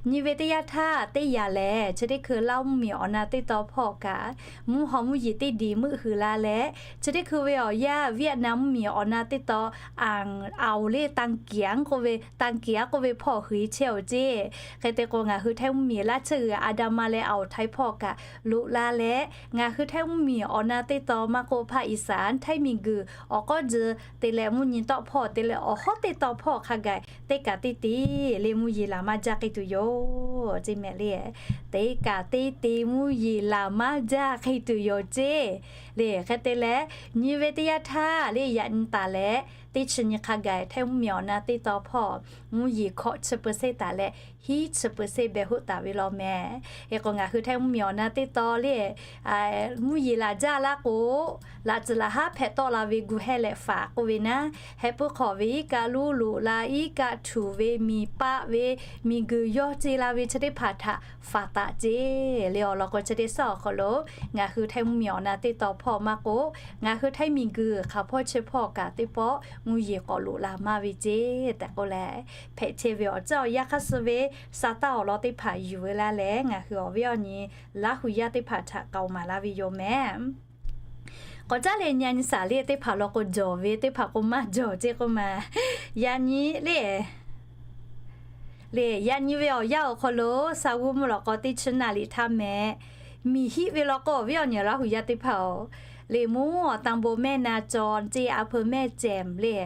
nyi ve teˇ yanˇ htaˇ teˇ yanˇ lehˬ chi teˇ hkui Laˇ mvuhˇmiˬ awˬ na teˇ taw hpawˇ kaꞈ mvuhˇ haw mvuhˇ yeˬ teˇ diˬ meuˆ hui laˇ leh, chi teˇ hkui ve awˬ yanˇ Vietnam mvuhˇmiˬ awˬ na teˇ taw aˬ, aˬ le ตางเกียง k'oˆ ve ตางเกียง k'oˆ ve hpawˇ hui chehˇ oˬ ceˇ. Hk'e te k'o ngaˬ hui Htaiˇ mvuhˇmiˬ laˇ chi g'uiˬ อันดามัน leh aˬ Htaiˇ hpawˇ kaꞈ loꞈ la leh ngaˬ hui Htaiˇ mvuhˇmiˬ awˬ na teˇ taw maˇ k'oˆ ภาคอีสาน Htaiˇ miˬguiˬ awˬ k'awˉ tcuh te leh mvuhˇ nyi tawˆ hpawˇ te leh awˬ hawˉ teˇ taw hpawˇ hk'a gaˬ teˇ kaꞈ teˇ te le mvuhˇ yeˬ laˬ maˇ jaˇ k'ai tuˬ yoˬ ceˇ mehˍ le. Teˇ kaꞈ teˇ te mvuhˇ yeˬ laˬ maˇ jaˇ k'ai tuˬ yoˬ ceˇ le. Hk'e te leh nyi ve teˇ yanˇ htaˇ le yaꞈ nyi taˍ leh teˇ chi nyi hk'a gaˬ Htaiˇ mvuhˇmiˬ awˬ na teˇ tawn hpawˇ mvuhˇ yeˬ hkawꞈ chi เปอร์เซ็นต์ taˍ leh hiˉ chi เปอร์เซ็นต์ beh hoˆ taˍ ve law meh. Hk'e k'o ngaˬ hui Htaiˇ mvuhˇmiˬ awˬ na teˇ tawn le, mvuhˇ yeˬ laˬ jaˇ laˇ k'o, laꞈ tcuhˍ laꞈ haˉ hpehꞈ tawˆ la ve gu hehˇ leh faˍ k'oˆ ve naˉ, heh puiˉ hk'awꞈ ve iˉ kaˆ luˉ loꞈ la, iˉ kaˆ htuꞈ ve miˬ paˆ ve, miˬ guiˬ yawˇ ce la ve chi teˇ hpaˍ htaꞈ faˍ taˍ ce le awˬ lawn k'o, chi teˇ suhˉ awˬ hk'aw lo ngaˬ hui Htaiˇ mvuhˇmiˬ awˬ na teˇ tawn hpawˇ maˇ k'oˆ, ngaˬ hui Htaiˇ miˬ guiˬ hk'aˬ hpawˇ chi hpawˇ kaꞈ teˇ pawˆ mvuhˇ yeˬ k'awꞈ loꞈ la maˇ ve ce tehꞈ k'oˆ leh, hpehꞈ chehˇ ve awˬ ceuˬ awˬ yanˇ hk'aˇ suh ve Saˍtanˍ awˬ lawn teˇ hpaˍ yuˬ ve laˇ leh, ngaˬ hui awˬ viˉ awˬ nyi Laˇ hu yaˇ teˇ hpaˍ htaꞈ k'aoˍ maˍ laˇ ve yoˬ meh. K'awꞈ caˉ leh nyi a nyi saˍ le teˇ hpaˍ law k'o, jawˬ ve teˇ hpaˍ k'o maˇ jawˬ ce k'oˆ ma. Yaꞈ nyi le, le yaꞈ nyi ve awˬ yanˇ awˬ hk'aw lo sa g'uˇ mvuhˇ lawꞈ k'aw teˇ chi naˍ riˍ htaˇ meh, miˬ hiˆ ve law k'o, awˬ viˉ awˬ nyi Laˇ hu yaˇ teˇ hpaˍ-oˬ, le mvuhˇ awˬ tanˇ bon mehˆ na caw ce a hpeu mehˆ cehˬ le,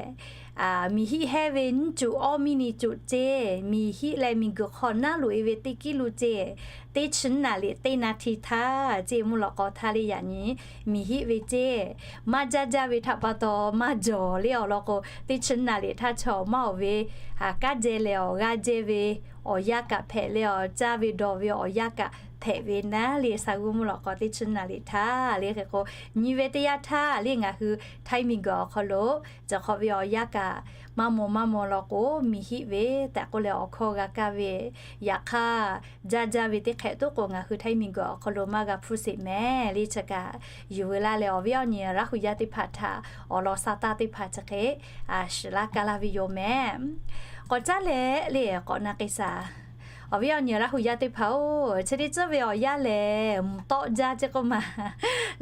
miˬ hiˆ hehˇ ve nyiˇ cuˬ awˇ miˇ ni cuˬ ce, miˬ hiˆ leh miˬ guiˬ hk'aw naˉ loꞈ e ve teˇ kiˉ lo ce, teˇ chi naˍ riˍ teˇ naˍ hti htaˇ ce mvuhˇ lawꞈ k'aw htaˇ le yaꞈ nyi miˬ hiˆ ve ce maˇ jaˇ jaˇ ve htaꞈ pa taw maˇ jawˬ le awˬ lawn k'o, teˇ chi naˍ riˍ htaˇ chaw maˇ awˬ ve kanˉ jehˇ leh awˬ g'aˇ jehˇ ve awˬ yanˇ kaꞈ hpehꞈ leh awˬ caˇ ve dawˬ ve awˬ yanˇ kaꞈ hpehꞈ ve naˉ le sa g'uˇ mvuhˇ lawꞈ k'aw teˇ chi naˍ riˍ htaˇ le. Hk'e k'o, nyi ve teˇ yanˇ htaˇ le ngaˬ hui Htaiˇ miˬ guiˬ awˬ hk'aw lo cawˬ hk'awꞈ ve awˬ yanˇ kaꞈ maˇ maw maˇ maw law k'o, miˬ hiˆ ve tehꞈ k'oˆ leh awˬ hkawˇ g'a kaˇ ve, yaꞈ hk'aˇ jaˇ jaˇ ve teˇ hk'ehꞈ tuˉ k'o ngaˬ hui Htaiˇ miˬ guiˬ awˬ hk'aw lo maˇ g'a hpuˇ sheˍ meh le chi kaꞈ yuˬ ve laˇ leh awˬ viˉ awˬ nyi Laˇ hu yaˇ teˇ hpaˍ htaꞈ awˬ lawn sa taˇ teˇ hpaˍ chi hk'e shiˍ laˇ kaˇ laˇ ve yoˬ meh. K'awꞈ caˉ leh le k'awꞈ na k'ai shaˍ. Awˬ viˉ awˬ nyi Laˇ hu yaˇ teˇ hpaˍ-oˬ, chi teˇ ceuˬ ve awˬ yanˇ lehˬ mvuhˇ tawˆ jaˇ ce k'oˆ ma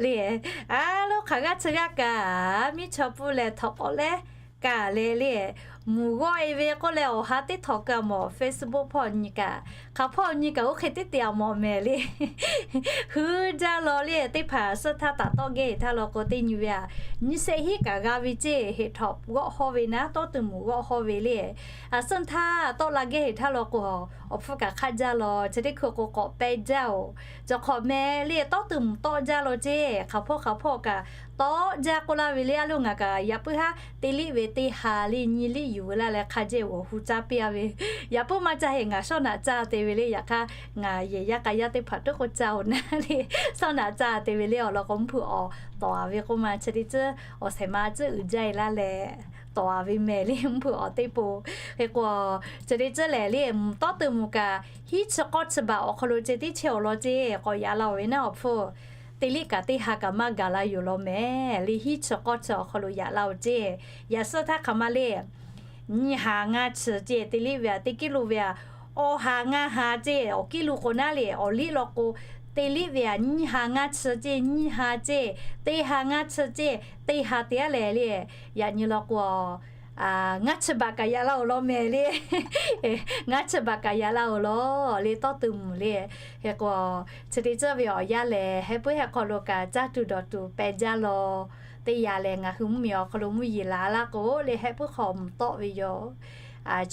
le. A lo hk'aˬ g'aˇ chi g'aˇ kaꞈ miˇ chaw pui lehˬ htawnˍ k'awꞈ leh kaꞈ leh le, mvuhˇ g'awˇ e ve k'oˆ leh awˬ ha teˇ htawnˍ kaꞈ mawˬ Facebook hpawˇ nyi kaꞈ, hk'aˬ hpawˇ nyi kaꞈ oˇ hk'e teˇ te a mawˬ mehˍ le. Huiˉ jaˇ law le teˇ hpaˍ suhˆ htaˇ taꞈ tawˆ geh heˍ htaˇ law k'o teˇ nyi ve a, nyiˇ shehˆ hiˉ kaꞈ g'a ve ce heˍ htawnˍ g'awˆ hawˇ ve naˉ tawˇ tuˬ mvuhˇ g'awˆ hawˇ ve le. A suhˆ htaˇ tawˆ la geh heˍ htaˇ law k'o, awˬ hpfuhˇ kaꞈ hk'aˇ jaˇ law, chi teˇ hkui k'o k'awꞈ pehˇ jaˇ-oˬ. Cawˬ hk'awꞈ meh le tawˇ tuˬ mvuhˇ tawˆ jaˇ law ce, hk'aˬ hpawˇ hk'aˬ hpawˇ kaꞈ tawˆ jaˇ k'oˆ laˇ ve le. A lo ngaˬ kaꞈ yaꞈ puiˉ haˉ teˇ liˆ ve teˇ ha le nyi liˆ yuˬ ve laˇ leh hk'a jehˇ g'awˬ hu caˇ piˇ a ve. Yaꞈ puiˉ maˇ caˇ heˍ ngaˬ shawˉ naꞈ caˇ te ve le. Yaꞈ hk'aˇ ngaˬ yehˬ yaˇ k'a yaˇ teˇ hpaˍ tuˉ k'o caˇ-oˬ naˉ le, shawˉ naꞈ caˇ te ve le awˬ lawn k'o mvuhˇ hpui awˬ tawˍ a ve k'oˆ ma chi teˇ ceuˬ awˬ shehˍ ma ceuˬ uiˍ jaˇ e laˇ leh tawˍ a ve mehˍ le mvuhˇ hpui awˬ teˇ po. Hk'e k'o, chi teˇ ceuˬ lehˬ le mvuhˇ tawˇ tuˬ mvuhˇ kaꞈ hiˉ chi k'awˇ chi baˬ awˬ hk'aw lo ce teˇ chehˇ awˬ lawn ce k'awꞈ yaꞈ la-oˬ ve naˉ awˬ hpfuhˇ teˇ liˆ kaꞈ teˇ ha kaꞈ maˇ gaˬ la yoˬ law mehˍ le. Hiˉ chi k'awˇ chi awˬ hk'aw lo yaꞈ la-oˬ ce. Yaꞈ suhˆ htaˇ hk'aˬ ma le nyiˇ ha ngaˇ chi ce teˇ liˆ ve a teˇ kiˉ lo ve a, awˬ ha ngaˇ ha ce awˬ kiˉ lo k'o naˉ le awˬ liˆ law k'o, teˇ liˆ ve a nyiˇ ha ngaˇ chi ce nyiˇ ha ce, teˇ ha ngaˇ chi ce, teˇ ha te aˉ lehˬ le, yaꞈ nyi law k'o ngaˇ chi baꞈ kaꞈ yaꞈ la-oˬ law mehˍ le. Ngaˇ chi baꞈ kaꞈ yaꞈ la-oˬ law le tawˇ tuˬ mvuhˇ le. Hk'e k'o, chi teˇ ceuˬ ve awˬ yanˇ lehˬ heh puiˉ heh hk'aw lo kaꞈ caˇ tuˬ dawˬ tuˬ pehˇ jaˇ law. Teˇ yanˇ lehˬ ngaˬ hui mvuhˇmiˬ awˬ hk'aw lo mvuhˇ yeˬ la laˇ k'o le heh puiˉ hk'aw mvuhˇ tawˆ ve yoˬ.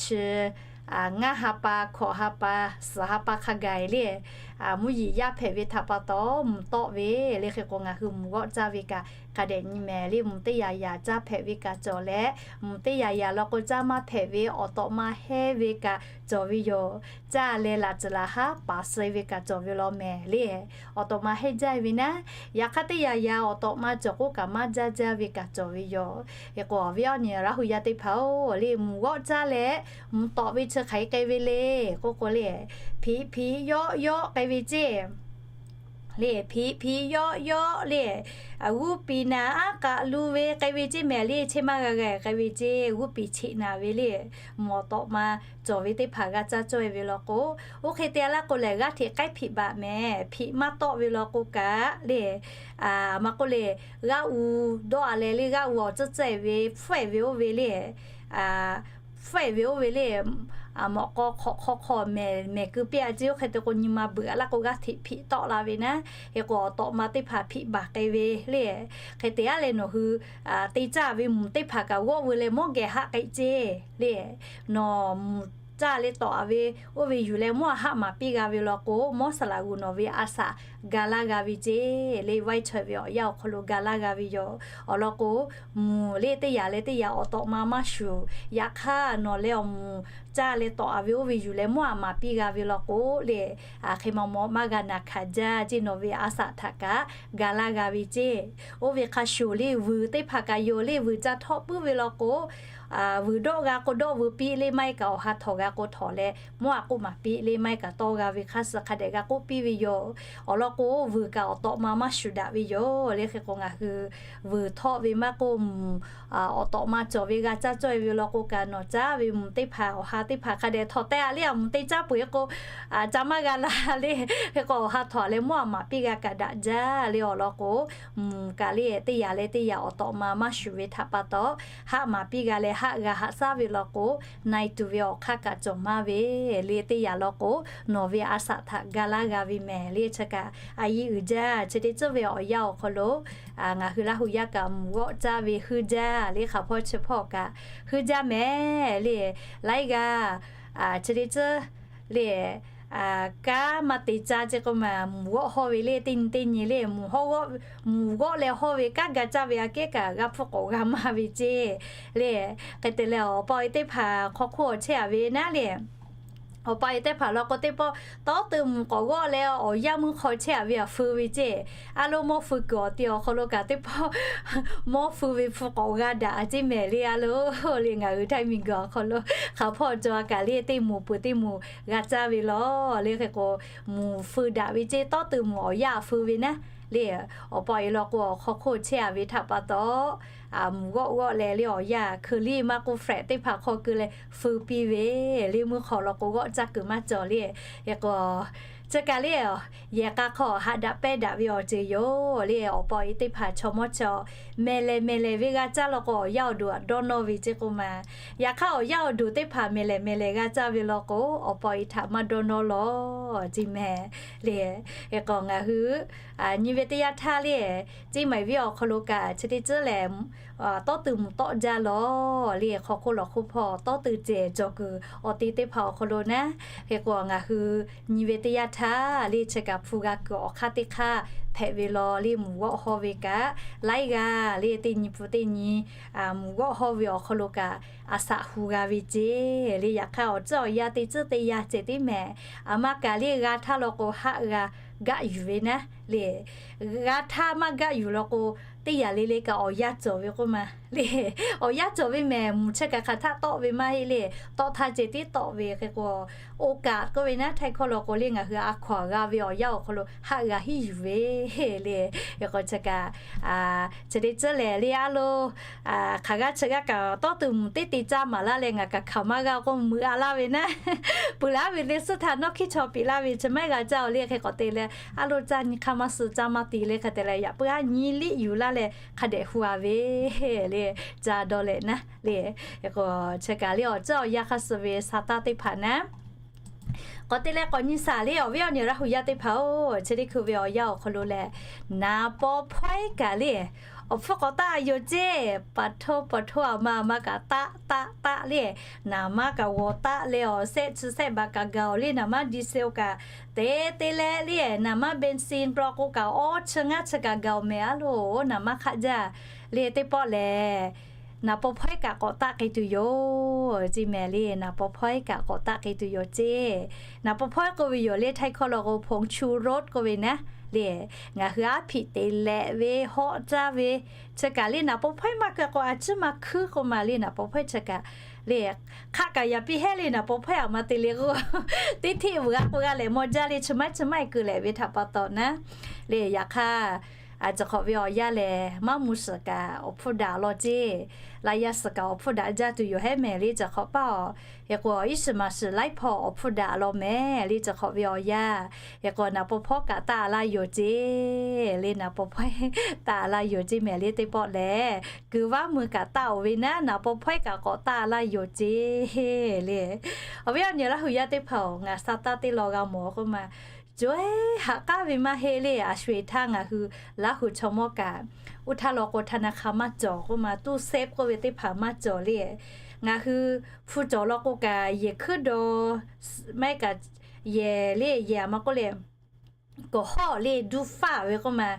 Chi ngaˇ ha pa, hkawꞈ ha pa, suhˍ ha pa hk'a gaˬ e le, mvuhˇ yeˬ yaˇ hpehꞈ ve htaꞈ pa taw mvuhˇ tawˆ ve le. Hk'e k'o ngaˬ hui mvuhˇ g'awˆ caˇ ve kaꞈ hk'a dehꞈ nyi mehˍ le. Mvuhˇ teˇ yaꞈ yaꞈ caˇ hpehꞈ ve kaꞈ cawˬ leh, mvuhˇ teˇ yaꞈ yaꞈ law k'o caˇ maˇ hpehꞈ ve awˬ tawꞈ ma hehˇ ve kaꞈ cawˬ ve yoˬ. Caˇ leh laꞈ tcuhˍ laꞈ haˉ paˍ suh ve kaꞈ cawˬ ve law mehˍ le. Awˬ tawꞈ ma hehˇ jaˇ ve naˉ, yaꞈ hk'aˇ teˇ yaꞈ yaꞈ awˬ tawꞈ ma cawˬ k'oˆ kaꞈ maˇ jaˇ jaˇ ve kaꞈ cawˬ ve yoˬ. Hk'e k'o awˬ viˉ awˬ nyi Laˇ hu yaˇ teˇ hpaˍ-oˬ le, mvuhˇ g'awˆ caˇ leh mvuhˇ tawˆ ve chi hk'aˬ hk'e k'ai ve le k'oˆ k'o le, hpiꞈ hpiꞈ yawˆ yawˆ k'ai ve ce le, hpiꞈ hpiꞈ yawˆ yawˆ le, g'uˇ piˍ naˍ aˉ k'aꞈ lu ve k'ai ve ce mehˍ le. Chehˇ maˇ g'a g'a k'ai ve ce, g'uˇ piˍ cheꞈ naˍ ve le. Mvuhˇ awˬ tawꞈ ma cawˬ ve teˇ hpaˍ g'a caˇ cawˇ e ve law k'o, oˇ hk'e te a laˇ k'o lehˬ g'aˇ hteꞈ k'aiˉ hpiꞈ baˬ mehˍ. Hpiꞈ maˇ tawˆ ve law k'o kaꞈ le, a ma k'oˆ le, g'aˇ u dawˇ a leh le g'aˇ u awˬ tcuhˉ tcuhˉ e ve hpfuhˆ e ve oˇ ve le, hpfuhˆ e ve oˇ ve le, mawꞈ k'aw hk'awꞈ hk'aw hk'aw mehˍ mehˍ keu piˇ a ce. Oˇ hk'e te k'o nyi ma beuꞈ a laˇ k'o g'aˇ hteꞈ hpiꞈ tawˆ la ve naˉ. Hk'e k'o awˬ tawꞈ ma teˇ hpaˍ hpiꞈ baˬ k'ai ve le. Hk'e te aˉ leh nawˬ hui te caˇ ve mvuhˇ teˇ hpaˍ kaꞈ g'awˆ veu leh mawˇ geh haˆ k'ai ce le. Nawˬ mvuhˇ caˇ leh tawˍ-a ve oˇ ve yuˬ leh mawˇ-a haˆ maˍ piˇ g'a ve law k'o, mawˇ saˍ laꞈ g'uˬ nawˬ ve a shaꞈ ga laˇ g'a ve ceˇ. Leh vaiˇ chaweh ve awˬ yanˇ awˬ hk'aw lo ga laˇ g'a ve yoˬ. Awˬ lawn k'o, mvuhˬ leh teˇ yanˇ leh teˇ yanˇ awˬ tawꞈ ma maˇ shuˍ. Yaꞈ hk'aˇ nawˬ leh awˬ mvuhˬ caˇ leh tawˍ-a ve oˇ ve yuˬ leh mawˇ-a maˍ piˇ g'a ve law k'o, leh hk'e ma maw maˇ g'a naˬ hkanˍ jaˇ ceˇ. Nawˬ ve a shaꞈ htaꞈ kaꞈ ga laˇ g'a ve ceˇ. Oˇ ve hk'a shuˍ leh vuiˬ teˇ hpaˍ kaꞈ yoˬ. Leh vuiˬ ca htawˆ puiˉ ve law k'o, vuiˬ dawˆ g'a k'o dawˆ veu piˇ, leh maˇ heˆ kaꞈ awˬ ha htawꞈ g'a k'o htawꞈ leh mawˇ-a k'oˆ maˍ piˇ, leh maˇ heˆ kaꞈ tawˇ g'a ve hk'a suh hk'a dehꞈ g'a k'oˆ piˇ ve yoˬ. Awˬ lawn k'o, vuiˬ kaꞈ awˬ tawꞈ ma maˇ shuˍ daꞈ ve yoˬ. Leh hk'e k'o ngaˬ hui vuiˬ htawˆ ve maˇ k'oˆ, mvuhˬ awˬ tawꞈ ma cawˬ ve g'a caˇ cawˇ-e ve law k'o kaꞈ, nawˬ caˇ ve mvuhˬ teˇ hpaˍ awˬ ha teˇ hpaˍ hk'a dehꞈ htawꞈ teh-a leh, a mvuhˬ te caˇ peuˬ-e k'o, ca maˇ g'a la leh, hk'e k'o awˬ ha htawꞈ leh mawˇ-a maˍ piˇ g'a kaꞈ daꞈ jaˇ. Leh awˬ lawn k'o, mvuhˬ kaꞈ leh teˇ yanˇ leh teˇ yanˇ awˬ tawꞈ ma maˇ shuˍ ve htaꞈ pa taw, haˆ maˍ piˇ g'a leh haˆ g'a haꞈ shaˉ ve law k'o, na-e tuˬ ve awˬ hk'aˇ kaꞈ cawˬ maˇ ve. Leh teˇ yanˇ law k'o, nawˬ ve a shaꞈ htaꞈ ga laˇ g'a ve mehˍ. Leh chi kaꞈ a yiˇ uiˍ jaˇ. Chi teˇ tcuhˉ ve awˬ yanˇ awˬ hk'aw lo ngaˬ hui Laˇ hu yaˇ kaꞈ mvuhˬ g'awˆ caˇ ve heuˆ jaˇ. Leh hk'aˬ hpawˇ chi hpawˇ kaꞈ heuˆ jaˇ mehˍ. Leh laiˉ g'aˇ chi teˇ tcuhˉ leh kanˉ maˇ te caˇ ceˇ k'oˆ ma, mvuhˬ g'awˆ hawˇ ve leh teˇ nyi teˇ nyi leh mvuhˬ g'awˆ leh hawˇ ve kanˉ ga caˇ ve aꞈ kehˉ kaꞈ g'a hpfuhˇ k'awꞈ g'a maˇ ve ceˇ. Leh hk'e te leh awˬ pa awˬ e teˇ hpaˍ hk'aw hk'oˆ awˬ chehˇ-a ve naˉ leh, awˬ pa awˬ e teˇ hpaˍ law k'o teˇ pawˆ tawˉ teu mvuhˬ k'awꞈ g'awˆ leh awˬ yanˇ meuˇ hk'aw chehˇ-a ve aꞈ feu ve ceˇ. A lo mawˇ feu kuiˬ awˬ ti awˬ hk'aw lo kaꞈ teˇ pawˆ mawˇ feu ve hpu k'awꞈ g'a daꞈ ceˇ mehˍ. Leh a lo leh ngaˬ hui Htaiˇ miˬguiˬ awˬ hk'aw lo hk'aˬ hpawˇ cawˬ-a kaꞈ leh teˇ moˍ peuˬ teˇ moˍ g'a caˇ ve law. Leh hk'e k'o, mvuhˬ feu daꞈ ve ceˇ, tawˉ teu mvuhˬ awˬ yanˇ feu ve naˉ leh, awˬ pa awˬ e law k'o awˬ hk'aw hk'oˆ chehˇ-a ve htaꞈ pa taw, mvuhˬ g'awˆ g'awˆ leh leh awˬ yanˇ hkeu liˇ maˇ k'oˆ, flat teˇ hpaˍ hk'aw keu leh feu piˇ ve. Leh meuˇ hk'aw law k'o g'awˆ caˇ kuiˬ maˇ cawˬ leh, hk'e k'o, chi kaꞈ leh yehˬ k'a hk'aw haꞈ daꞈ pehˇ daꞈ ve awˬ ceuˬ yoˬ. Leh awˬ pa awˬ e teˇ hpaˍ chaw mawˇ chaw mehˍ lehˍ mehˍ lehˍ ve g'a caˇ law k'o, awˬ yanˇ awˬ duˬ dawˇ nawˇ ve ceˇ k'oˆ ma. Yaꞈ hk'aˇ awˬ yanˇ awˬ duˬ teˇ hpaˍ mehˍ lehˍ mehˍ lehˍ g'a caˇ ve law k'o, awˬ pa awˬ e htaꞈ maˇ dawˇ nawˇ lawˬ ceˇ mehˍ. Leh hk'e k'o ngaˬ hui nyi ve teˇ yanˇ htaˇ leh, ceˇ maiˍ viˉ awˬ hk'aw lo kaꞈ chi teˇ tcuhˉ lehˬ, tawˉ teu mvuhˬ tawˆ jaˇ lawˬ. Leh hk'aw hk'oˆ lawˬ hk'oˆ hpawˇ tawˉ teu cehˬ cawˬ kuiˬ awˬ te teˇ hpaˍ awˬ hk'aw lo naˉ, hk'e k'o ngaˬ hui nyi ve teˇ yanˇ htaˇ leh chi kaꞈ hpu g'a kuiˬ awˬ hk'aˇ teˇ hk'aˇ hpehꞈ ve law. Leh mvuhˬ g'awˆ hawˇ ve kaꞈ laiˉ g'aˇ leh teˇ nyi hpu teˇ nyi mvuhˬ g'awˆ hawˇ ve awˬ hk'aw lo kaꞈ a shaꞈ hu g'a ve ceˇ. Leh yaꞈ hk'aˇ awˬ tcuhˉ awˬ yanˇ teˇ tcuhˉ teˇ yanˇ ceh tiˉ mehˍ. Aˬ ma kaꞈ leh g'a htaˇ law k'o haˆ g'a gaˆ yuˬ ve naˉ leh, g'a htaˇ maˇ gaˆ yuˬ law k'o, teˇ yanˇ le le kaꞈ awˬ yanˇ cawˬ ve k'oˆ ma. Leh awˬ yanˇ cawˬ ve mehˍ, mvuhˬ chi kaꞈ hk'aˬ htaˆ tawˆ ve maˇ heˆ leh, tawˆ htaˇ ceh tiˉ tawˆ ve. Hk'e k'o, oˇ kaꞈ k'oˆ ve naˉ Htaiˇ hkawˇ law k'o leh ngaˬ hui a hkaw-anˬ g'a ve awˬ yanˇ awˬ hk'aw lo haˆ g'a hiˉ yuˬ ve leh, hk'e k'o chi kaꞈ chi teˇ tcuhˉ lehˬ leh a lo hk'aˬ g'aˇ chi g'aˇ kaꞈ tawˉ teu mvuhˬ teˇ te caˇ maˍ laˇ leh ngaˬ kaꞈ hkanˍ maˇ g'a k'o meuꞈ-a laˇ ve naˉ, peuˬ laˇ ve leh suhˉ htaꞈ nawˉ hkiˆ chaw piꞈ laˇ ve chi maˇ g'a caˇ-oˬ leh hk'e k'awꞈ te leh, a lo caˇ nyi hk'aˇ maˇ suh caˇ maˇ ti leh hk'e te leh yaꞈ puiˉ-a nyi liˆ yuˬ laˇ leh hk'a dehꞈ hu-a ve leh caˇ dawˇ leh naˉ leh, k'o chi kaꞈ leh awˬ tcuhˉ awˬ yanˇ hk'a suh ve sa taˇ teˇ hpaˍ naˉ k'awꞈ te leh k'awꞈ nyi shaˍ leh awˬ viˉ awˬ nyi Laˇ hu yaˇ teˇ hpaˍ-oˬ, chi teˇ hkui ve awˬ yanˇ awˬ hk'aw lo lehˬ, naˍ paw hpawehˇ kaꞈ leh awˬ hpfuhˇ k'awꞈ taˆ yoˬ ceˇ. Paˍ htoˇ paˍ htoˇ aˬ ma aˬ ma kaꞈ taˆ taˆ taˆ leh, naˍ maˇ kaꞈ g'awˬ taˆ leh awˬ sehˆ chi sehˆ baˬ kaꞈ gaˬ-oˬ leh naˍ maˇ diesel kaꞈ te te leh leh naˍ maˇ benzin plawꞈ k'o kaꞈ awˇ chi ngaˇ chi kaꞈ gaˬ-oˬ mehˍ a lo, naˍ maˇ hk'aˆ jaˇ leh teˇ pawˆ lehˬ, naˍ paw hpawehˇ kaꞈ k'awꞈ taˆ k'ai tuˬ yoˬ ceˇ mehˍ leh, naˍ paw hpawehˇ kaꞈ k'awꞈ taˆ k'ai tuˬ yoˬ ceˇ. Naˍ paw hpawehˇ k'oˆ ve yoˬ leh Htaiˇ hkawˇ law k'o ผงชูรส k'oˆ ve naˉ leh, ngaˬ hui aˉ hpiꞈ te leh ve hawˆ caˇ ve, chi kaꞈ leh naˍ paw hpawehˇ maˇ keu k'o a ciˉ maˇ hkuiˉ k'oˆ ma leh naˍ paw hpawehˇ chi kaꞈ leh, hk'aˆ kaꞈ yaꞈ piˇ hehˉ leh naˍ paw hpawehˇ aˬ ma te leh k'o, teˇ hteˆ vuiˬ g'a k'o g'a leh maw jaˇ leh chi maˇ chi maˇ keu leh ve htaꞈ pa taw naˉ leh, yaꞈ hk'aˇ chi hk'awꞈ ve awˬ yanˇ lehˬ maˇ mvuh suhˍ kaꞈ awˬ hpfuhˇ daꞈ law ceˇ. Laˇ yaˇ suhˍ kaꞈ awˬ hpfuhˇ daꞈ jaˇ tuˬ yoˬ hehˉ mehˍ leh chi hk'awꞈ paˇ-oˬ. Hk'e k'o iˉ shiˍ maˍ shiˍ laiˉ hpawˇ awˬ hpfuhˇ daꞈ law mehˍ leh chi hk'awꞈ ve awˬ yanˇ, hk'e k'o naˍ paw hpawehˇ kaꞈ taˆ laˇ yoˬ ceˇ leh naˍ paw hpawehˇ taˆ laˇ yoˬ ceˇ mehˍ leh teˇ pawˆ lehˬ, keu vaˉ mui kaꞈ taˆ-oˬ ve naˉ naˍ paw hpawehˇ kaꞈ k'awꞈ taˆ laˇ yoˬ ceˇ leh, awˬ viˉ awˬ nyi Laˇ hu yaˇ teˇ hpaˍ-oˬ, ngaˬ sa taˇ teˇ law g'a mawˬ k'oˆ ma, caweh haꞈ k'aˉ ve maˇ heˆ leh a sho-eˬ htaˇ ngaˬ hui Laˇ hu chaw mawˇ kaꞈ, oˇ htaˇ law k'o ธนาคาร maˇ cawˬ k'oˆ ma, ตู้เซฟ k'oˆ ve teˇ hpaˍ maˇ cawˬ leh, Ngaˬ hui hpu cawˬ law k'o kaꞈ yehˬ hkuiˉ daw, maˇ heˆ kaꞈ yehˬ le, yehˬ a ma k'oˆ le, kawˬ hawˉ le duˇ faˇ ve k'oˆ ma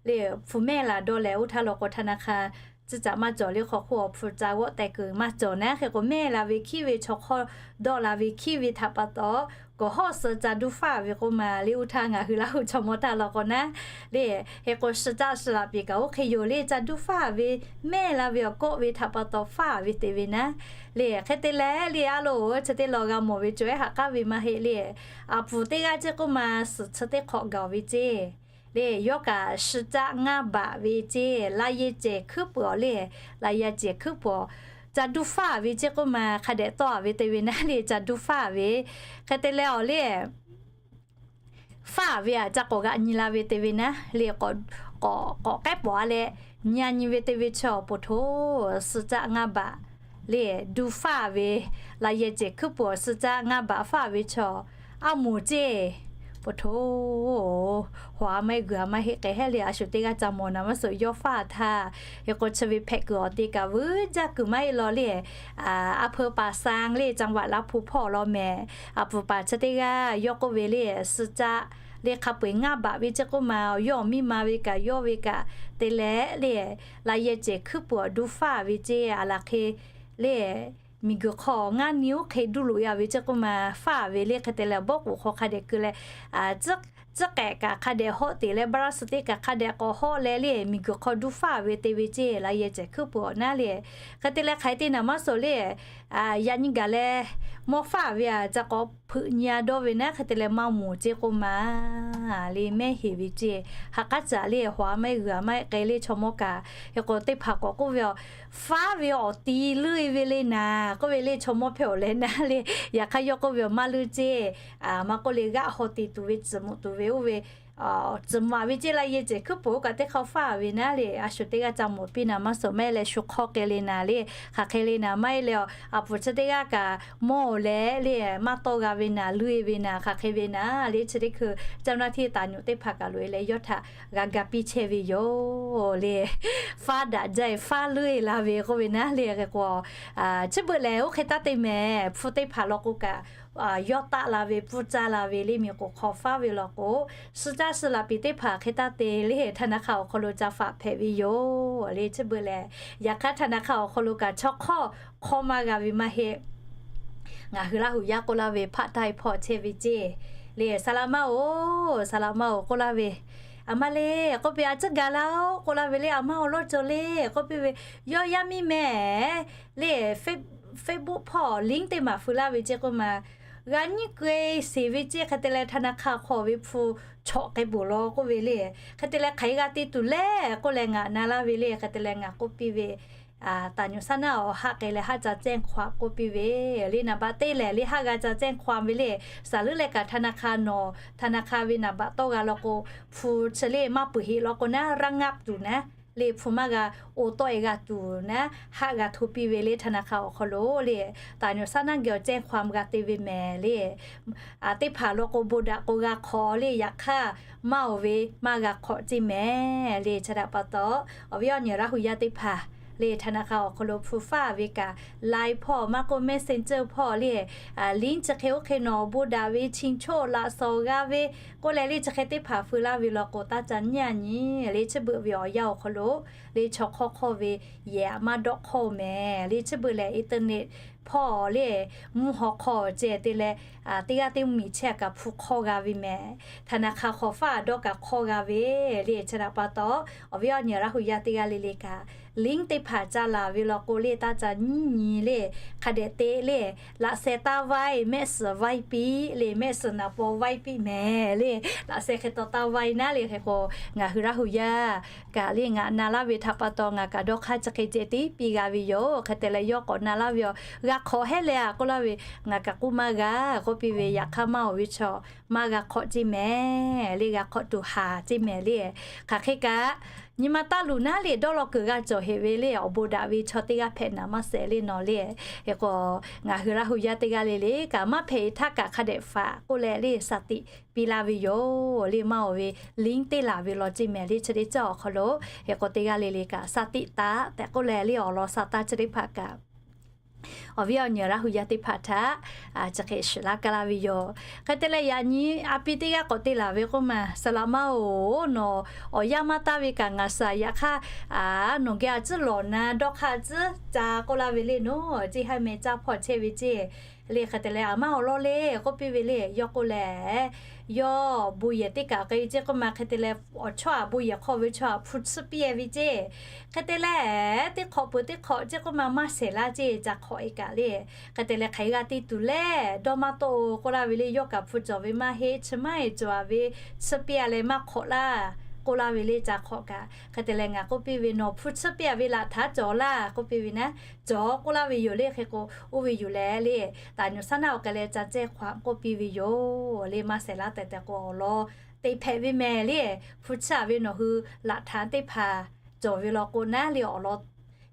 le, hpu mehˇ la dawˇ leh oˇ htaˇ law k'o ธนาคาร tcuhˇ caꞈ maˇ cawˬ le hk'aw hk'oˆ awˬ hpu ca g'awˆ teh kuiˬ maˇ cawˬ naˉ hk'e k'o, mehˇ la ve hkiˉ ve chaw hk'awˇ dawˆ la ve hkiˉ ve htaꞈ pa taw, kawˬ hawˉ suh ca duˇ faˇ ve k'oˆ ma le, oˇ htaˇ ngaˬ hui Laˇ huˍ chaw mawˇ htaˇ law k'o naˉ le, hk'e k'o suh caˆ suh laꞈ piˍ kaꞈ oˇ hk'e yoˬ le, ca duˇ faˇ ve mehˇ la ve awˬ kawˆ ve htaꞈ pa taw faˇ ve te ve naˉ le. Hk'e te leh le a loˍ chi teˇ law g'a mawˬ ve cawˬ ehˉ haꞈ k'aˉ ve maˇ heˆ le. Aˬ puˍ teˇ g'aˇ ceˇ k'oˆ ma suhˍ chi teˇ hk'awꞈ gaˬ ve ceˇ le, yawˇ kaꞈ suh caˆ ngaˇ baꞈ ve ceˇ, laˇ yehˬ cehˬ hkuiˉ peuˬ awˬ le, laˇ yehˬ cehˬ hkuiˉ peuˬ awˬ ca duˇ faˇ ve ceˇ k'oˆ ma hk'a dehꞈ tawˆ a ve te ve naˉ le, ca duˇ faˇ ve. Hk'e te leh awˬ le faˇ ve aꞈ ca k'awꞈ g'aꞈ nyi la ve te ve naˉ le, k'awꞈ k'ehˉ pawˍ a leh nyi a nyi ve te ve chaw awˬ poˬ htoˬ, suh caˆ ngaˇ baꞈ le duˇ faˇ ve, laˇ yehˬ cehˬ hkuiˉ peuˬ awˬ suh caˆ ngaˇ baꞈ faˇ ve chaw a moˍ ceˇ. Poˬ htoˬ, haw a maˇ heˆ g'uiˬ a maˇ heˆ k'ai hehˉ le, a shu teˇ g'aˇ ca mawˬ naˍ maˇ suhˍ yawˇ faˇ htaˇ, hk'e k'o chi ve hpehꞈ kuiˬ awˬ te kaꞈ vuiˇ jaˇ kuiˬ maˇ heˆ law le. อำเภอป่าซาง le จังหวัดลำพูน hpawˇ law mehˍ. Aˬ puˍ paˍ chi teˇ g'aˇ yawˇ k'oˆ ve le, suh caˆ le hk'a peu-eˬ ngaˇ baꞈ ve ceˇ k'oˆ ma, yawˇ awˬ miˇ ma ve kaꞈ yawˇ ve kaꞈ te leh le, laˇ yehˬ cehˬ hkuiˉ peuˬ awˬ duˇ faˇ ve ceˇ a laˬ hk'e le, miˬguiˬ hk'aw ngaˇ nyi oˇ hk'e duˇ loꞈ e a ve ceˇ k'oˆ ma, faˇ ve le. Hk'e te leh bawˆ k'oˍ hk'aw hk'a dehꞈ keu leh, tcuhˉ k'ehꞈ kaꞈ hk'a dehꞈ hawˆ te leh, บราซิล teˇ kaꞈ hk'a dehꞈ k'awꞈ hawˆ leh le, miˬguiˬ hk'aw duˇ faˇ ve te ve ceˇ, laˇ yehˬ cehˬ hkuiˉ peuˬ awˬ naˉ le. Hk'e te leh hk'aˬ hk'e te naˍ maˇ suhˍ le, yaꞈ nyi gaˬ leh mawˇ faˇ ve aꞈ ca k'awꞈ hpeuꞈ nyi a dawˇ ve naˉ, hk'e te leh maˇ moˍ ceˇ k'oˆ ma le, mehˇ heˍ ve ceˇ. Ha k'aˉ caꞈ le, haw a maˇ heˆ g'uiˬ a maˇ heˆ k'ai le chaw mawˇ kaꞈ. Hk'e k'o teˇ hpaˍ k'awꞈ k'oˆ ve, aˬ, faˉ ve awˬ ti leuˆ e ve le naˍ k'oˆ ve le, chaw mawˇ hpehꞈ awˬ leh naˉ le. Yaꞈ hk'aˇ yawˇ k'oˆ ve, maˇ leuˆ ceˇ, a ma k'oˆ le g'aˆ haw te tuˬ ve tcuhˍ mvuh tuˬ ve oˇ ve tcuhˍ mvuh a ve ceˇ, laˇ yehˬ cehˬ hkuiˉ peuˬ oˇ kaꞈ teˇ hk'aˇ faˇ ve naˉ le. A shu teˇ g'aˇ ca mawˬ piˇ naˍ maˇ suhˍ, maˇ heˆ leh shu hk'awˇ k'ai le naˍ le, hk'aˬ hk'e le naˍ maˇ heˆ leh, aˬ puˍ chi teˇ g'aˇ kaꞈ mawˇ leh le, maˇ tawˇ g'a ve naˍ, leuˆ e ve naˍ, hk'aˬ hk'e ve naˍ le. Chi teˇ hkui เจ้าหน้าที่ taˍ nyoˍ teˇ hpaˍ kaꞈ loꞈ e leh yawˇ htaꞈ g'a ga piˇ chehˇ ve yoˬ le. Faˉ daꞈ jaˇ e faˉ leuˆ e la ve k'oˆ ve naˉ le. Hk'e k'o chi beuꞈ lehˬ oˇ hk'e taˇ te mehˍ. Hpu teˇ hpaˍ law k'o kaꞈ yawˇ taˆ la ve, pfuhˇ caˇ la ve le, miˬ k'oˍ hk'aw faˉ ve law k'o, suh caˇ suh laꞈ piˍ teˇ hpaˍ hk'e taˇ te le, ธนาคาร awˬ hk'aw lo ca faꞈ hpehꞈ ve yoˬ le. Chi beuꞈ lehˬ, yaꞈ hk'aˇ ธนาคาร awˬ hk'aw lo kaꞈ chaw hk'awˇ hk'awˇ maˇ g'a ve maˇ heˆ. Ngaˬ hui Laˇ huˍ yaˇ k'oˆ laˇ ve ภาคใต้ hpawˇ chehˇ ve ceˇ le, saˍ laꞈ ma-oˬ, saˍ laꞈ ma-oˬ k'oˆ laˇ ve, aˬ ma le k'oˆ piˇ, a ciˉ ga laˇ-oˆ k'oˆ laˇ ve le, aˬ ma awˬ lawn cawˬ le k'oˆ piˇ ve, yawˇ yaˇ miˇ mehˍ le, Facebook hpawˇ link teˇ maˬ feu laˇ ve ceˇ k'oˆ ma, g'a nyiˉ keu sheˍ ve ceˇ. Hk'e te leh ธนาคาร hk'aw ve hpu chawꞈ k'ai beuˬ law k'oˆ ve le. Hk'e te leh hk'aˬ hk'e g'a te tuˬ le k'oˆ leh ngaˬ na laˇ ve le. Hk'e te leh ngaˬ k'oˆ piˇ ve, taˍ nyoˍ saˉ naˉ awˬ haˆ k'ai leh haˆ ca แจ้งความ k'oˆ piˇ ve le. Naˍ baꞈ te lehˬ le haˆ g'a ca แจ้งความ ve le. Saˍ leuˉ leh kaꞈ ธนาคาร nawˬ ธนาคาร ve naˍ baꞈ tawˇ g'a law k'o, hpu chi le maˇ peuˬ heꞈ law k'o naˉ ระงับ tuˬ naˉ le, hpu maˇ g'a oˇ tawˆ e g'a tuˬ naˉ haˆ g'a hto piˇ ve le ธนาคาร awˬ hk'aw lo le. Taˍ nyoˍ saˉ naˉ geh awˬ แจ้งความ g'a te ve mehˍ le. Teˇ hpaˍ law k'o bon daꞈ k'o g'a hk'awꞈ le, yaꞈ hk'aˇ maˇ oˬ ve maˇ g'a hk'awꞈ ceˇ mehˍ le. Chi htaꞈ pa taw, awˬ viˉ awˬ nyi Laˇ huˍ yaˇ teˇ hpaˍ le, ธนาคาร awˬ hk'aw lo hpu faˇ ve kaꞈ, Line hpawˇ maˇ k'oˆ Messenger hpawˇ le, link chi hk'e oˇ hk'e nawˬ bon daꞈ ve ชิงโชค laꞈ shawnˍ g'a ve k'oˆ leh le, chi hk'e teˇ hpaˍ feu laˇ ve law k'o, taˇ ca nyiˇ a nyi le. Chi beuꞈ ve awˬ yanˇ awˬ hk'aw lo le, chaw hk'awˇ hk'awˇ ve yehˬ aꞈ maˇ dawˆ hk'awˇ mehˍ le. Chi beuꞈ lehˬ internet hpawˇ le, mvuhˇ haw hk'aw ceh te leh, teˇ g'aˇ teˇ mvuhˇmiˬ chehˇ kaꞈ hpu hk'awˇ g'a ve mehˍ. ธนาคาร hk'aw faˇ dawˇ kaꞈ hk'awˇ g'a ve le. Chi htaꞈ pa taw, awˬ viˉ awˬ nyi Laˇ huˍ yaˇ teˇ g'aˇ le le kaꞈ, link teˇ hpaˍ ca laˬ ve law k'o le, taˇ ca nyiˇ nyi le, hk'a dehꞈ te le, laꞈ sheh taˇ vaiˇ, mehˆ suhˍ vaiˇ piˇ le, mehˆ suhˍ naˍ paw vaiˇ piˇ mehˍ le. Laꞈ sheh hk'e taw taˇ vaiˇ naˉ le. Hk'e k'o, ngaˬ hui Laˇ huˍ yaˇ kaꞈ le ngaˬ na laˇ ve htaꞈ pa taw ngaˬ kaꞈ dawˇ hk'aˇ chi hk'e ceh tiˉ piˇ g'a ve yoˬ. Hk'e te leh yawˇ k'awꞈ na laˇ ve yoˬ. G'a hk'awꞈ hehˉ leh a k'oˆ laˇ ve, ngaˬ kaꞈ k'oˆ maˇ g'a k'oˆ piˇ ve, yaꞈ hk'aˇ maˇ oˬ ve chaw maˇ g'a hk'awꞈ ceˇ mehˍ le, g'a hk'awꞈ tuˬ haˍ ceˇ mehˍ le. Hk'aˬ hk'e kaꞈ nyi ma taˇ luˬ naˉ le, dawˇ law kuiˬ g'a cawˬ heꞈ ve le, awˬ bon daꞈ ve chaw teˇ g'aˇ hpehꞈ naˍ maˇ shehˍ le nawˬ le. Hk'e k'o, ngaˬ hui Laˇ huˍ yaˇ teˇ g'aˇ le le kaꞈ maˇ hpehꞈ e htaˇ kaꞈ hk'a dehꞈ faꞈ k'oˆ leh le สติ piˇ laˇ ve yoˬ le. Maˇ oˬ ve link teˇ laˬ ve law ceˇ mehˍ le, chi teˇ caˇ awˬ hk'aw lo. Hk'e k'o teˇ g'aˇ le le kaꞈ สติ taˍ tehꞈ k'oˆ leh le, awˬ lawn sha taˇ chi teˇ hpaˍ kaꞈ Awˬ viˉ awˬ nyi Laˇ hu yaˇ teˇ hpaˍ htaꞈ chi hk'e shiˍ laˇ kaˇ laˇ ve yoˬ. Hk'e te leh yaꞈ nyi a pi teˇ g'aˇ k'awꞈ te laˬ ve k'oˆ ma, Saˍ laꞈ maˇ-oˬ, nawˬ awˬ yanˇ maˇ taˇ ve kaꞈ ngaˬ suhˍ yaꞈ hk'aˇ nawˬ geh a tcuhˉ lawˬ na dawˇ hk'aˇ tcuhˉ ca k'oˆ laˇ ve le, nawˬ ceˇ haˉ meh caˇ hpawˇ chehˇ ve ceˇ le. Hk'e te leh a maˇ awˬ lawn le k'oˆ piˇ ve le. Yawˇ k'oˆ leh, yawˇ bon yehˬ teˇ kaꞈ k'ai ve ceˇ k'oˆ ma. Hk'e te leh awˬ chawˇ aꞈ bon yehˬ hk'aw ve chaw aꞈ hpu tsuhˇ piˇ e ve ceˇ. Hk'e te leh teˇ hk'awꞈ peuˬ teˇ hk'awꞈ ceˇ k'oˆ ma, maˇ shehˍ laˇ ceˇ ca hk'awꞈ e kaꞈ le. Hk'e te leh hk'aˬ hk'e g'a te tuˬ le, dawˇ maˇ tawˆ-oˬ k'oˆ laˇ ve le. Yawˇ kaꞈ hpu cawˬ ve maˇ heˆ, chi maˇ heˆ cawˬ-a ve, tsuhˇ piˇ a leh maˇ hk'awꞈ laˇ k'oˆ laˇ ve le. Ca hk'awꞈ kaꞈ hk'e te leh ngaˬ k'oˆ piˇ ve, nawˬ hpu tsuhˇ piˇ a ve laꞈ htaˇ cawˬ laˇ k'oˆ piˇ ve naˉ, cawˬ k'oˆ laˇ ve yoˬ le. Hk'e k'o oˇ ve yoˬ leh le, taˍ nyuˬ saˉ naˆ awˬ k'ai leh ca cehˇ hk'aꞈ k'oˆ piˇ ve yoˬ le. Maˇ shehˍ laˇ tehꞈ tehꞈ k'o awˬ lawn te hpehꞈ ve mehˍ le. Hpu tsuhˇ a ve nawˬ hui laꞈ htaˇ teˇ hpaˍ cawˬ ve law k'o naˉ le, awˬ lawn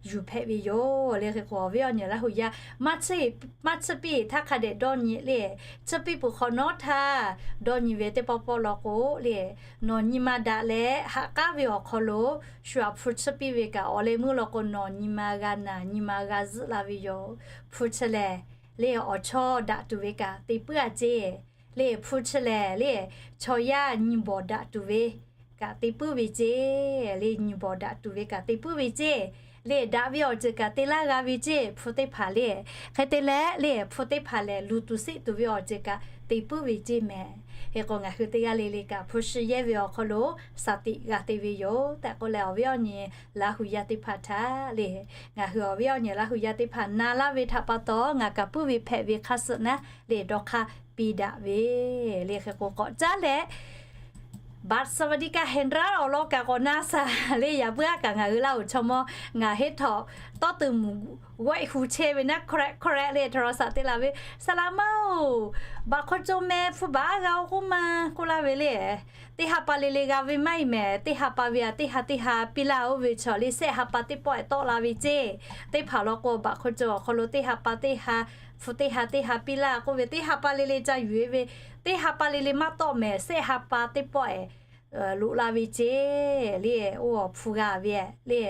yuˬ hpehꞈ ve yoˬ le. Hk'e k'o awˬ viˉ awˬ nyi Laˇ hu yaˇ, maˇ tsuhˇ piˇ htaˇ hk'a dehꞈ dawˇ nyi le. Tsuhˇ piˇ peuˬ hk'awꞈ nawˉ htaˇ dawˇ nyi ve teˇ pawˆ pawˆ law k'o le, nawˬ nyi ma daꞈ leh haꞈ k'aˉ ve awˬ hk'aw lo shu aꞈ hpu tsuhˇ piˇ ve kaꞈ awˬ leh meuˇ law k'o nawˬ nyi ma g'a naˬ, nyi ma g'a zuhˆ la ve yoˬ. Hpu chi lehˬ le, awˬ chawˇ daꞈ tuˬ ve kaꞈ te puiˉ a ceˇ le. Hpu chi lehˬ le, chaw yaˇ nyi bawˬ daꞈ tuˬ ve kaꞈ te puiˉ ve ceˇ le. Nyi bawˬ daꞈ tuˬ ve kaꞈ te puiˉ ve ceˇ le. Daꞈ ve awˬ ceuˬ kaꞈ te laˇ g'a ve ceˇ. Hpu teˇ hpaˍ le, hk'e te leh le, hpu teˇ hpaˍ lehˬ luˬ tuˬ seˆ tuˬ ve awˬ ceuˬ kaꞈ te puiˉ ve ceˇ mehˍ. Hk'e k'o ngaˬ hui teˇ g'aˇ le le kaꞈ hpu shi yehˇ ve awˬ hk'aw lo shaˍ tiꞈ g'a te ve yoˬ tehꞈ k'oˆ leh, awˬ viˉ awˬ nyi Laˇ hu yaˇ teˇ hpaˍ htaꞈ le, ngaˬ hui awˬ viˉ awˬ nyi Laˇ hu yaˇ teˇ hpaˍ na laˇ ve htaꞈ pa taw ngaˬ kaꞈ puiˉ ve hpehꞈ ve hk'aˇ suh naˉ le, dawˇ hk'aˇ piˇ daꞈ ve le. Hk'e k'o k'awꞈ caˉ leh บัตรสวัสดิการแห่งรัฐ awˬ lawn kaꞈ k'awꞈ na shaˍ le. Yaꞈ puiˉ aˉ kaꞈ ngaˬ hui Laˇ huˍ chaw mawˇ ngaˬ heˆ htawꞈ tawˇ tuˬ muˬ g'awehˆ hu chehˇ ve naˉ, hkawˇ rehˆ hkawˇ rehˆ le, htaꞈ raw saˍ te laˬ ve, Saˍ laꞈ maˇ-oˬ, baꞈ hk'aw co meh hpu baꞈ aˉ g'a-o k'oˆ ma k'oˆ laˇ ve le. Teˇ ha pa le le g'a ve maˇ heˆ mehˍ. Teˇ ha pa ve aꞈ teˇ ha teˇ ha piˇ laˇ. Oˇ ve chaw le shehˆ ha pa teˇ pawˆ ehˍ tawˆ la ve ceˇ. Teˇ hpaˍ law k'o baꞈ hk'aw co awˬ hk'aw lo teˇ ha pa teˇ ha, hpu teˇ ha teˇ ha piˇ laˇ k'oˆ ve, teˇ ha pa le le ca yuˬ e ve, teˇ ha pa le le maˇ tawˆ mehˍ. Shehˆ ha pa teˇ pawˆ ehˍ loꞈ la ve ceˇ le. Oˇ awˬ hpu g'a ve le.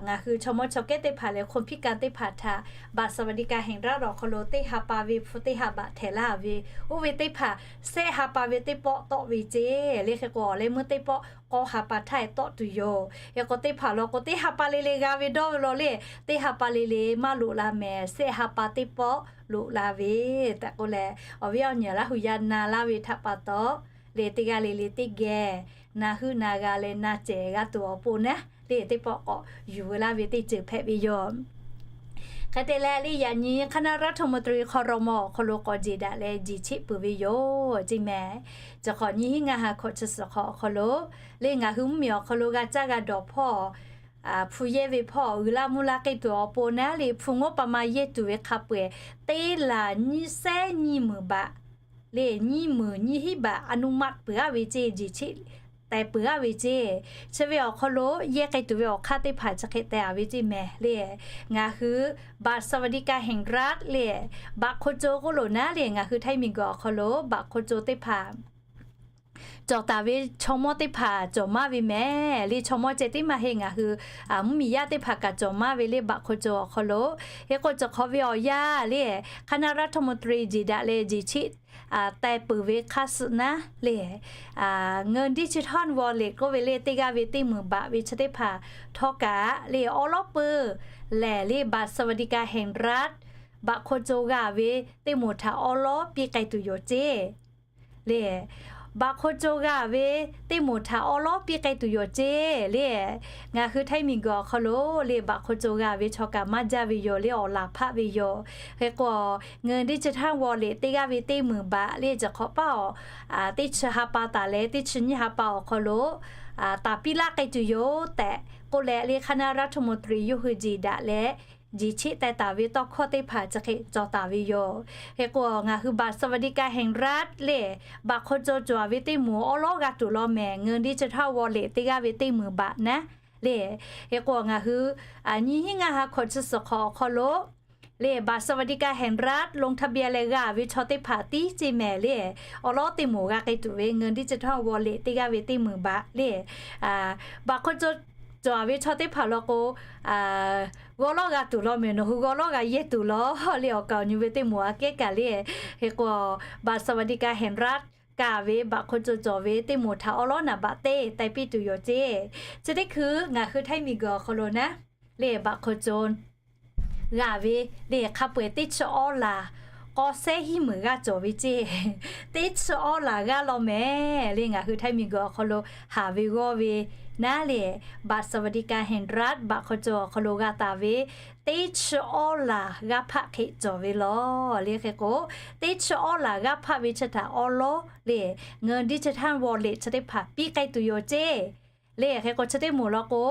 Ngaˬ hui chaw mawˇ chaw kehˉ teˇ hpaˍ leh hk'oˆ hpiˇ ka teˇ hpaˍ htaꞈ บัตรสวัสดิการแห่งรัฐ awˬ hk'aw lo teˇ ha pa ve hpu teˇ ha baꞈ htehˍ laˇ ve, oˇ ve teˇ hpaˍ shehˆ ha pa ve teˇ pawˆ tawˆ ve ceˇ le. Hk'e k'o awˬ leh meuˇ teˇ pawˆ k'awˇ ha pa htaˇ ehˍ tawˆ tuˬ yoˬ. Hk'e k'o teˇ hpaˍ law k'o teˇ ha pa le le g'a ve dawˇ ve law le, teˇ ha pa le le maˇ loꞈ la mehˍ. Shehˆ ha pa teˇ pawˆ loꞈ la ve tehꞈ k'oˆ leh, awˬ viˉ awˬ nyi Laˇ hu yaˇ na laˇ ve htaꞈ pa taw le, teˇ g'aˇ le le teˇ geh na heuˆ na g'a leh na cehˬ g'a tuˬ awˬ pon naˉ le, teˇ pawˆ k'awꞈ yuˬ veu laˇ ve teˇ ceuˬ hpehꞈ ve yoˬ. Hk'e te leh le, yaꞈ nyi คณะรัฐมนตรี ครม. awˬ hk'aw lo k'awꞈ jeˬ daꞈ leh jeˬ cheˆ peuˬ ve yoˬ ceˇ mehˍ. Chi hk'awꞈ nyiˇ hinˉ ngaˇ ha hkawꞈ chi suhˍ hk'awꞈ awˬ hk'aw lo le, ngaˬ hui mvuhˇmiˬ awˬ hk'aw lo g'a caˇ g'a dawˬ hpawˇ hpu yehˇ ve hpawˇ uiˍ la mvuh la k'ai tuˬ awˬ pon naˉ le, hpu งบประมาณ yehˇ tuˬ ve hk'a peu-eˬ teˇ laˬ nyiˇ shehˉ nyiˇ meunˍ baꞈ le, nyiˇ meunˍ nyiˇ hinˉ baꞈ อนุมัติ peuˬ-a ve ceˇ, jeˬ cheˆ teh peuˬ-a ve ceˇ. Chi ve awˬ hk'aw lo yehˇ k'ai tuˬ ve awˬ hk'aˇ teˇ hpaˍ chi hk'e teh-a ve ceˇ mehˍ le. Ngaˬ hui บัตรสวัสดิการแห่งรัฐ le, baꞈ hk'aw co k'oˆ loˬ naˉ le, ngaˬ hui Htaiˇ miˬguiˬ awˬ hk'aw lo baꞈ hk'aw co teˇ hpaˍ cawˬ taˍ ve chaw mawˇ teˇ hpaˍ cawˬ maˇ ve mehˍ le. Chaw mawˇ ceh tiˉ maˇ heˆ, ngaˬ hui mvuhˇmiˬ yaˇ teˇ hpaˍ kaꞈ cawˬ maˇ ve le, baꞈ hk'aw co awˬ hk'aw lo. Hk'e k'o cawˬ hk'awꞈ ve awˬ yanˇ le, คณะรัฐมนตรี jeˬ daꞈ leh jeˬ cheˆ teh peuˬ ve hk'aˇ suh naˉ le, เงินดิจิทัลวอลเล็ต k'oˆ ve le, teˇ g'aˇ ve teˇ meunˍ baꞈ ve chi teˇ hpaˍ htawˇ kaꞈ le, awˉ lawˉ peuˬ lehˬ le, บัตรสวัสดิการแห่งรัฐ baꞈ hk'aw co g'a ve teˇ moˍ htaꞈ awˉ lawˉ piˇ k'ai tuˬ yoˬ ceˇ le. Baꞈ hk'aw co g'a ve teˇ moˍ htaꞈ awˉ lawˉ piˇ k'ai tuˬ yoˬ ceˇ le. Ngaˬ hui Htaiˇ miˬguiˬ awˬ hk'aw lo le, baꞈ hk'aw co g'a ve chaw kaꞈ maˇ jaˇ ve yoˬ le, awˬ laˬ hpaˆ ve yoˬ. Hk'e k'o, เงินดิจิทัลวอลเล็ต teˇ g'aˇ ve teˇ meunˍ baꞈ le, cawˬ hk'awꞈ paˇ awˬ teˇ chi ha pa taˍ leh teˇ chi nyiˇ ha pa awˬ hk'aw lo taˍ piˇ laˇ k'ai tuˬ yoˬ tehꞈ k'oˆ leh le, คณะรัฐมนตรี yawˇ hui jeˬ daꞈ leh jeˬ cheˆ teh taˍ ve tawˇ hkawˇ teˇ hpaˍ chi hk'e cawˬ taˍ ve yoˬ. Hk'e k'o, ngaˬ hui บัตรสวัสดิการแห่งรัฐ le, baꞈ hk'aw co cawˬ ve teˇ moˍ awˉ lawˉ g'a tuˬ law mehˍ, เงินดิจิทัลวอลเล็ต teˇ g'aˇ ve teˇ meunˍ baꞈ naˉ le. Hk'e k'o, ngaˬ hui nyiˇ hinˉ ngaˇ ha hkawꞈ chi suhˍ hk'awꞈ awˬ hk'aw lo le, บัตรสวัสดิการแห่งรัฐ ลงทะเบียน leh g'a ve chaw teˇ hpaˍ tiˉ ceˇ mehˍ le, awˉ lawˉ teˇ moˍ g'a k'ai tuˬ ve เงินดิจิทัลวอลเล็ต teˇ g'aˇ ve teˇ meunˍ baꞈ le, baꞈ hk'aw co cawˬ ve chaw teˇ hpaˍ law k'o, g'aw lawˉ g'a tuˬ law mehˍ, nawˬ hui g'aw lawˉ g'a yehˇ tuˬ law le. Awˬ kaˍ awˬ nyu ve teˇ moˍ aꞈ kehˉ kaꞈ le, hk'e k'o, บัตรสวัสดิการแห่งรัฐ kaꞈ ve บัตรคนจน cawˬ ve teˇ moˍ htaꞈ awˉ lawˉ naˍ baꞈ teˇ tai piˇ tuˬ yoˬ ceˇ. Chi teˇ hkui ngaˬ hui Htaiˇ miˬguiˬ awˬ hk'aw lo naˉ le บัตรคนจน g'a ve le, hk'a peu-eˬ teˇ chi awˉ laˬ k'awꞈ sehˉ hiˉ meunˍ g'aˇ cawˬ ve ceˇ. Teˇ chi awˉ laˬ g'aˇ law mehˍ le, ngaˬ hui Htaiˇ miˬguiˬ awˬ hk'aw lo haˍ ve g'awˇ ve naˉ le, บัตรสวัสดิการแห่งรัฐ บัตรคนจน awˬ hk'aw lo g'a taˍ ve teˇ chi awˉ laˬ g'aˇ hpaˆ hk'e cawˬ ve law le. Hk'e k'o, teˇ chi awˉ laˬ g'aˇ hpaˆ ve chi htaꞈ awˉ lawˉ le, เงินดิจิทัลวอลเล็ต chi teˇ hpaˍ piˇ k'ai tuˬ yoˬ ceˇ. Le hk'e k'o, chi teˇ moˍ law k'o,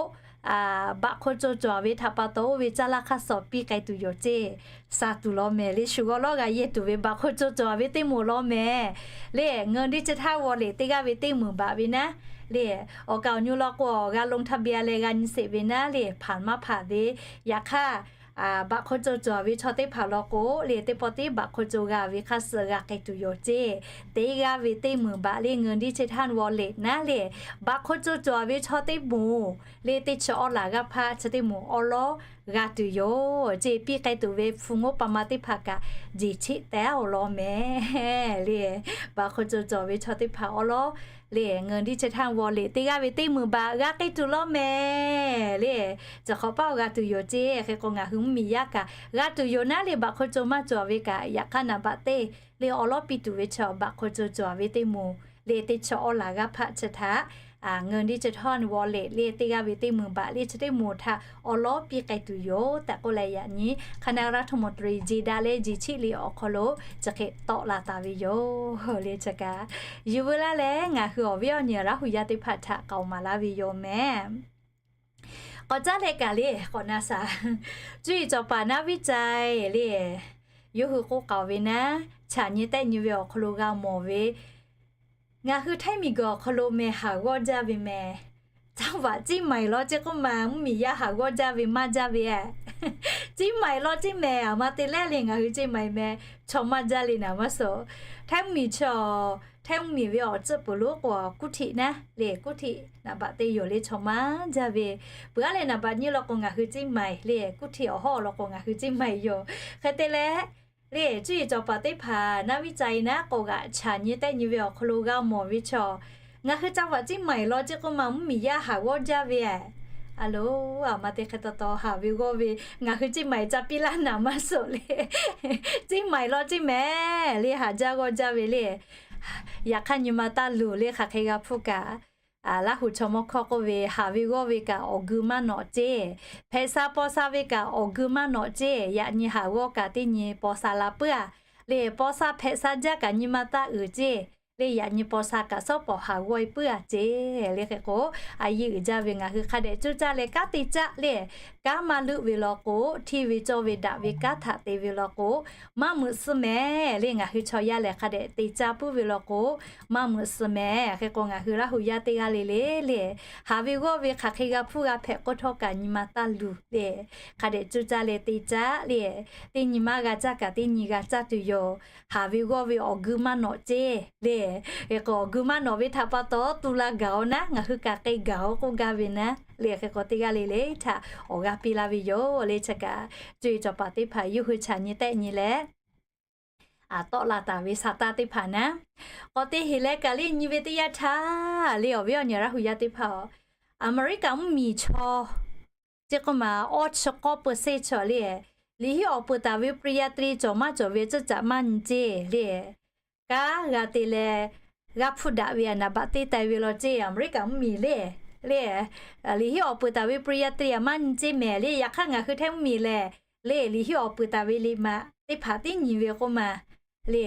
บัตรคนจน cawˬ ve htaꞈ pa taw oˇ ve caˇ laˇ hk'aˇ suh piˇ k'ai tuˬ yoˬ ceˇ. Sha tuˬ law mehˍ le, shu g'aw lawˉ g'a yehˇ tuˬ ve บัตรคนจน cawˬ ve teˇ moˍ law mehˍ le, เงินดิจิทัลวอลเล็ต teˇ g'aˇ ve teˇ meunˍ baꞈ ve naˉ le, awˬ kaˍ awˬ nyu law k'o, g'a ลงทะเบียน leh g'a nyi sheˍ ve naˉ le, hpanˍ maˇ hpanˍ ve. Yaꞈ hk'aˇ, บัตรคนจน cawˬ ve chaw teˇ hpaˍ law k'o le, teˇ pawˆ tiˉ บัตรคนจน g'a ve hk'aˇ suh g'a k'ai tuˬ yoˬ ceˇ. Teˇ g'aˇ ve teˇ meunˍ baꞈ le, เงินดิจิทัลวอลเล็ต naˉ le, บัตรคนจน cawˬ ve chaw teˇ moˍ le, teˇ chi awˉ laˬ g'aˇ hpaˆ chi teˇ moˍ awˉ lawˉ g'a tuˬ yoˬ ceˇ. Piˇ k'ai tuˬ ve hpu ngoˉ pa ma teˇ hpaˍ kaꞈ jeˬ cheˆ teh-a-oˬ law mehˍ le, บัตรคนจน cawˬ ve chaw teˇ hpaˍ awˉ lawˉ le, เงินดิจิทัลวอลเล็ต teˇ g'aˇ ve teˇ meunˍ baꞈ g'a k'ai tuˬ law mehˍ le. Chi hk'awꞈ paˆ-oˬ g'a tuˬ yoˬ ceˇ. Hk'e k'o, ngaˬ hui mvuhˇmiˬ yaˇ kaꞈ g'a tuˬ yoˬ naˉ le, บัตรคนจน maˇ cawˬ ve kaꞈ, yaꞈ hk'aˇ naˍ baꞈ teˇ le awˉ lawˉ piˇ tuˬ ve chaw บัตรคนจน cawˬ ve teˇ moˍ le, teˇ chi awˉ laˬ g'aˇ hpaˆ chi htaꞈ เงินดิจิทัลวอลเล็ต le, teˇ g'aˇ ve teˇ meunˍ baꞈ le, chi teˇ moˍ htaꞈ awˉ lawˉ piˇ k'ai tuˬ yoˬ tehꞈ k'oˆ leh, yaꞈ nyi คณะรัฐมนตรี jeˬ daꞈ leh jeˬ cheˆ le awˬ hk'aw lo chi hk'e tawˆ la taˍ ve yoˬ le. Chi kaꞈ yuˬ veu laˇ leh, ngaˬ hui awˬ viˉ awˬ nyi Laˇ huˍ yaˇ teˇ hpaˍ htaꞈ k'aoˍ maˍ laˇ ve yoˬ mehˍ. K'awꞈ caˉ leh kaꞈ le, k'awꞈ na shaˍ, cuˇ yiˍ cawˬ paˍ naˉ viˉ cai le, yawˇ hui k'oˆ k'aoˍ ve naˉ, chaꞈ nyi tehˆ nyi ve awˬ hk'aw lo g'a mawˬ ve, ngaˬ hui Htaiˇ miˬguiˬ awˬ hk'aw lo meh haˍ g'awˇ jaˇ ve meh, caˇ vaꞈ ciˇ maiˍ law ceˇ k'oˆ ma, mvuhˇmiˬ yaˇ haˍ g'awˇ jaˇ ve maˇ jaˇ ve, ciˇ maiˍ law ceˇ mehˍ. Aˬ ma te lehˉ le, ngaˬ hui ciˇ maiˍ meh, chaw maˇ jaˇ le naˍ maˇ suhˍ. Htaiˇ mvuhˇmiˬ chaw, Htaiˇ mvuhˇmiˬ ve awˬ tcuhˆ peuˬ lo k'o, kuˉ htiˆ naˉ le, kuˉ htiˆ naˍ baꞈ te yoˬ le, chaw maˇ jaˇ ve. Peuˬ aˉ leh naˍ baꞈ nyi law k'o ngaˬ hui ciˇ maiˍ le, kuˉ htiˆ awˬ hawˉ law k'o ngaˬ hui ciˇ maiˍ yoˬ. Hk'e te leh le, cuˇ yiˍ cawˬ paˍ teˇ hpaˍ naˉ viˉ cai naˉ k'awꞈ g'aꞈ chaꞈ nyi tehˆ nyi ve awˬ hk'aw lo g'a mawˬ ve chaw, ngaˬ hui caˇ vaꞈ ciˇ maiˍ law ceˇ k'oˆ ma, mvuhˇmiˬ yaˇ haˍ g'awˇ jaˇ ve, a lo, aˬ ma te hk'e taw taw haˍ ve g'awˇ ve, ngaˬ hui ciˇ maiˍ ca piˇ laˇ naˍ maˇ suhˍ le, ciˇ maiˍ law ceˇ mehˍ le, haˍ jaˇ g'awˇ jaˇ ve le. Yaꞈ hk'aˇ nyi ma taˇ luˬ le, hk'aˬ hk'e g'a hpuˇ kaꞈ, Laˇ huˍ chaw mawˇ hkawˇ k'oˆ ve, haˍ ve g'awˇ ve kaꞈ awˬ geu maˇ nawꞈ ceˇ, hpehꞈ sha paw sha ve kaꞈ awˬ geu maˇ nawꞈ ceˇ. Yaꞈ nyi haˍ g'awˇ kaꞈ teˇ nyi paw sha la puiˉ-a le, paw sha hpehꞈ sha jaˇ kaꞈ nyi ma taˇ uiˍ ceˇ le, yaꞈ nyi paw sha kaꞈ shawˉ pawˍ haˍ g'awˇ-e puiˉ-a ceˇ le. Hk'e k'o, a yiˇ uiˍ jaˇ ve ngaˬ hui hk'a dehꞈ cuˇ caˇ leh kanˉ te caˆ le, kanˉ maˇ leuˆ ve law k'o, hteˇ ve cawˇ ve daꞈ ve kanˉ htaꞈ te ve law k'o, maˇ meuꞈ suh mehˍ le. Ngaˬ hui chaw yaˇ lehˬ hk'a dehꞈ te caˇ puiˉ ve law k'o, maˇ meuꞈ suh mehˍ. Hk'e k'o, ngaˬ hui Laˇ huˍ yaˇ teˇ g'aˇ le le le, haˍ ve g'awˇ ve hk'aˬ hk'e g'a hpuˇ g'a hpehꞈ k'oˆ htawˇ kaꞈ nyi ma taˇ luˬ le, hk'a dehꞈ cuˇ caˇ leh te caˆ le. Teˇ nyi maˇ g'a caˇ kaꞈ teˇ nyi g'a caˇ tuˬ yoˬ. Haˍ ve g'awˇ ve awˬ geu maˇ nawꞈ ceˇ le. Hk'e k'o, awˬ geu maˇ nawꞈ ve htaꞈ pa taw tu la gaˬ-oˬ naˉ, ngaˬ hui kaꞈ k'ai gaˬ-oˬ k'oˆ gaˇ ve naˉ le. Hk'e k'o, teˇ g'aˇ le le htaꞈ awˬ g'a piˇ laˇ ve yoˬ le. Chi kaꞈ cuˇ yiˍ cawˬ paˍ teˇ hpaˍ yawˇ hui chaꞈ nyi tehˆ nyi leh, a, tawˆ la taˍ ve sha taˇ teˇ hpaˍ naˉ, k'awꞈ te heˍ leh kaꞈ le, nyi ve teˇ yanˇ htaˇ le, awˬ viˉ awˬ nyi Laˇ huˍ yaˇ teˇ hpaˍ-oˬ, Aˍmeˍriˆkaꞈ mvuhˇmiˬ chaw ceˇ k'oˆ ma, awˇ chi k'awˇ เปอร์เซ็นต์ chaw le, liꞈ hiˆ awˬ peuˬ taˍ ve ปริญญาตรี cawˬ maˇ cawˬ ve ceuˇ caꞈ maˇ nyi ceˇ le. Kanˉ g'a te leh g'a hpuˇ daꞈ ve aꞈ naˍ baꞈ teˇ tai ve law ceˇ, Aˍmeˍriˆkaꞈ mvuhˇmiˬ le, le, liꞈ hiˆ awˬ peuˬ taˍ ve ปริญญาตรี aꞈ maˇ nyi ceˇ mehˍ le. Yaꞈ hk'aˇ ngaˬ hui Htaiˇ mvuhˇmiˬ lehˬ le, liꞈ hiˆ awˬ peuˬ taˍ ve liꞈ maꞈ teˇ hpaˍ tiˉ nyi ve k'oˆ ma le,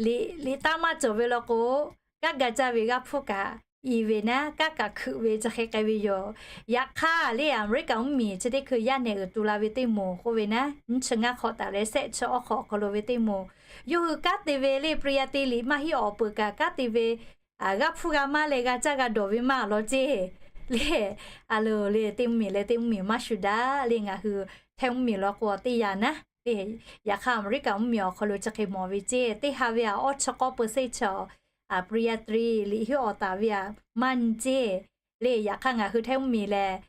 liꞈ taˇ maˇ cawˬ ve law k'o, kanˉ ga caˇ ve g'a hpuˇ kaꞈ i ve naˉ, kanˉ kaꞈ hkui ve chi hk'e k'ai ve yoˬ. Yaꞈ hk'aˇ le, Aˍmeˍriˆkaꞈ mvuhˇmiˬ chi teˇ hkui yaˇ nehˬ uiˍ tu la ve teˇ moˍ k'oˆ ve naˉ, nyiˇ chi ngaˇ hk'awꞈ taˍ leh shehˆ chi awˇ hk'awꞈ awˬ hk'aw lo ve teˇ moˍ, yawˇ hui kanˉ te ve le, ปริญญาตรี liꞈ maˇ hiˆ awˬ peuˬ kaꞈ kanˉ te ve, g'a hpuˇ g'a maˇ leh g'a caˇ g'a dawˬ ve maˇ law ceˇ le. A lo le, teˇ mvuhˇmiˬ leh teˇ mvuhˇmiˬ maˇ shuˍ daꞈ le. Ngaˬ hui Htaiˇ mvuhˇmiˬ law k'o teˇ yanˇ naˉ le. Yaꞈ hk'aˇ Aˍmeˍriˆkaꞈ mvuhˇmiˬ awˬ hk'aw lo chi hk'e mawˬ ve ceˇ, teˇ ha ve aꞈ awˇ chi k'awˇ เปอร์เซ็นต์ chaw, a, ปริญญาตรี liꞈ hiˆ awˬ taˍ ve aꞈ maˇ nyi ceˇ le. Yaꞈ hk'aˇ ngaˬ hui Htaiˇ mvuhˇmiˬ lehˬ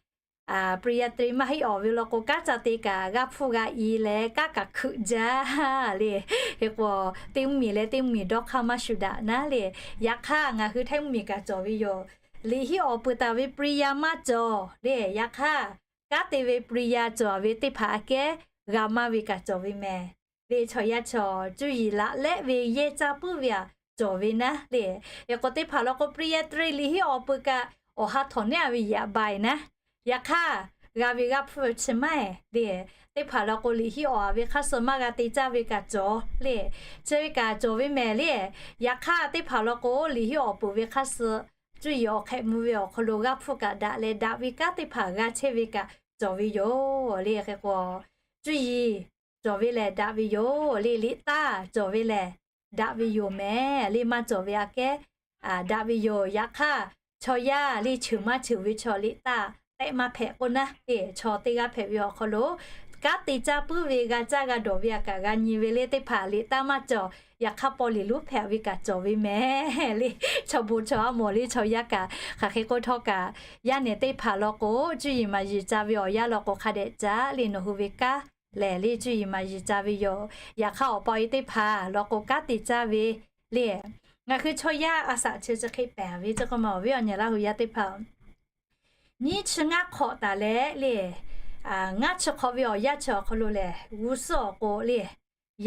ပရိယၢတြေ maˇ heˆ awˬ ve law k'o, kanˉ ca te kaꞈ g'a hpuˇ g'a i leh kanˉ kaꞈ hkeuꞈ jaˇ le. Hk'e k'o, teˇ mvuhˇmiˬ leh teˇ mvuhˇmiˬ dawˇ hk'aˇ maˇ shuˍ daꞈ naˉ le. Yaꞈ hk'aˇ, ngaˬ hui Htaiˇ mvuhˇmiˬ kaꞈ cawˬ ve yoˬ. Liꞈ hiˆ awˬ peuˬ taˍ ve ပရိယၢ maˇ cawˬ le. Yaꞈ hk'aˇ, kanˉ te ve ပရိယၢ cawˬ ve teˇ hpaˍ aꞈ kehˉ g'a maˇ ve kaꞈ cawˬ ve mehˍ le. Chaw yaˇ chaw cuˇ yiˍ laꞈ lehˆ ve yehˇ caˇ puiˉ ve aꞈ cawˬ ve naˉ le. Hk'e k'o, teˇ hpaˍ law k'o, ပရိယၢတြေ liꞈ hiˆ awˬ peuˬ kaꞈ awˬ ha htawꞈ neˉ a ve yaꞈ ba e naˉ. Yaꞈ hk'aˇ, g'a ve g'a hpuˇ chi maˇ heˆ le. Teˇ hpaˍ law k'o, liꞈ hiˆ awˬ a ve hk'aˇ suh maˇ g'a te caˇ ve kaꞈ cawˬ le. Chi ve kaꞈ cawˬ ve mehˍ le. Yaꞈ hk'aˇ, teˇ hpaˍ law k'o, liꞈ hiˆ awˬ peuˬ ve hk'aˇ suh cuˇ yiˍ awˬ hk'ehꞈ mvuh ve awˬ hk'aw lo g'a hpuˇ kaꞈ daꞈ leh, daꞈ ve kanˉ teˇ hpaˍ g'a chehˇ ve kaꞈ cawˬ ve yoˬ le. Hk'e k'o, cuˇ yiˍ cawˬ ve lehˬ daꞈ ve yoˬ le. Liꞈ taˇ cawˬ ve lehˬ daꞈ ve yoˬ mehˍ le. Maˇ cawˬ ve aꞈ kehˉ daꞈ ve yoˬ. Yaꞈ hk'aˇ, chaw yaˇ le cheuˬ maˇ cheuˬ ve chaw liꞈ taˇ tehˆ maˇ hpehꞈ k'oˆ naˉ le. Chaw teˇ g'aˇ hpehꞈ ve awˬ hk'aw lo kanˉ te caˇ puiˉ ve, g'a caˇ g'a dawˬ ve aꞈ kaꞈ g'a nyi ve le. Teˇ hpaˍ liꞈ taˇ maˇ cawˬ. Yaꞈ hk'aˇ, paw liꞈ lonˉ hpehꞈ ve kaꞈ cawˬ ve mehˍ le. Chaw bon chaw a mawˬ le. Chaw yaˇ kaꞈ hk'aˬ hk'e k'oˆ htawˇ kaꞈ, yaˇ nehˬ teˇ hpaˍ law k'o, cuˇ yiˍ maˍ yiˍ ca ve awˬ yanˇ law k'o, hk'a dehꞈ caˉ le. Nawˬ hui ve kanˉ lehˬ le cuˇ yiˍ maˍ yiˍ ca ve yoˬ. Yaꞈ hk'aˇ, awˬ pa awˬ e teˇ hpaˍ law k'o, kanˉ te caˇ ve le. Ngaˬ hui chaw yaˇ a shaꞈ chi chi hk'e pehˍ ve ceˇ k'o, maˇ awˬ viˉ awˬ nyi Laˇ hu yaˇ teˇ hpaˍ, nyiˇ chi ngaˇ hk'awꞈ taˍ leh le, ngaˇ chi hk'awꞈ ve awˬ yanˇ chi awˬ hk'aw lo lehˬ, g'uˇ suhˉ awˬ k'o le,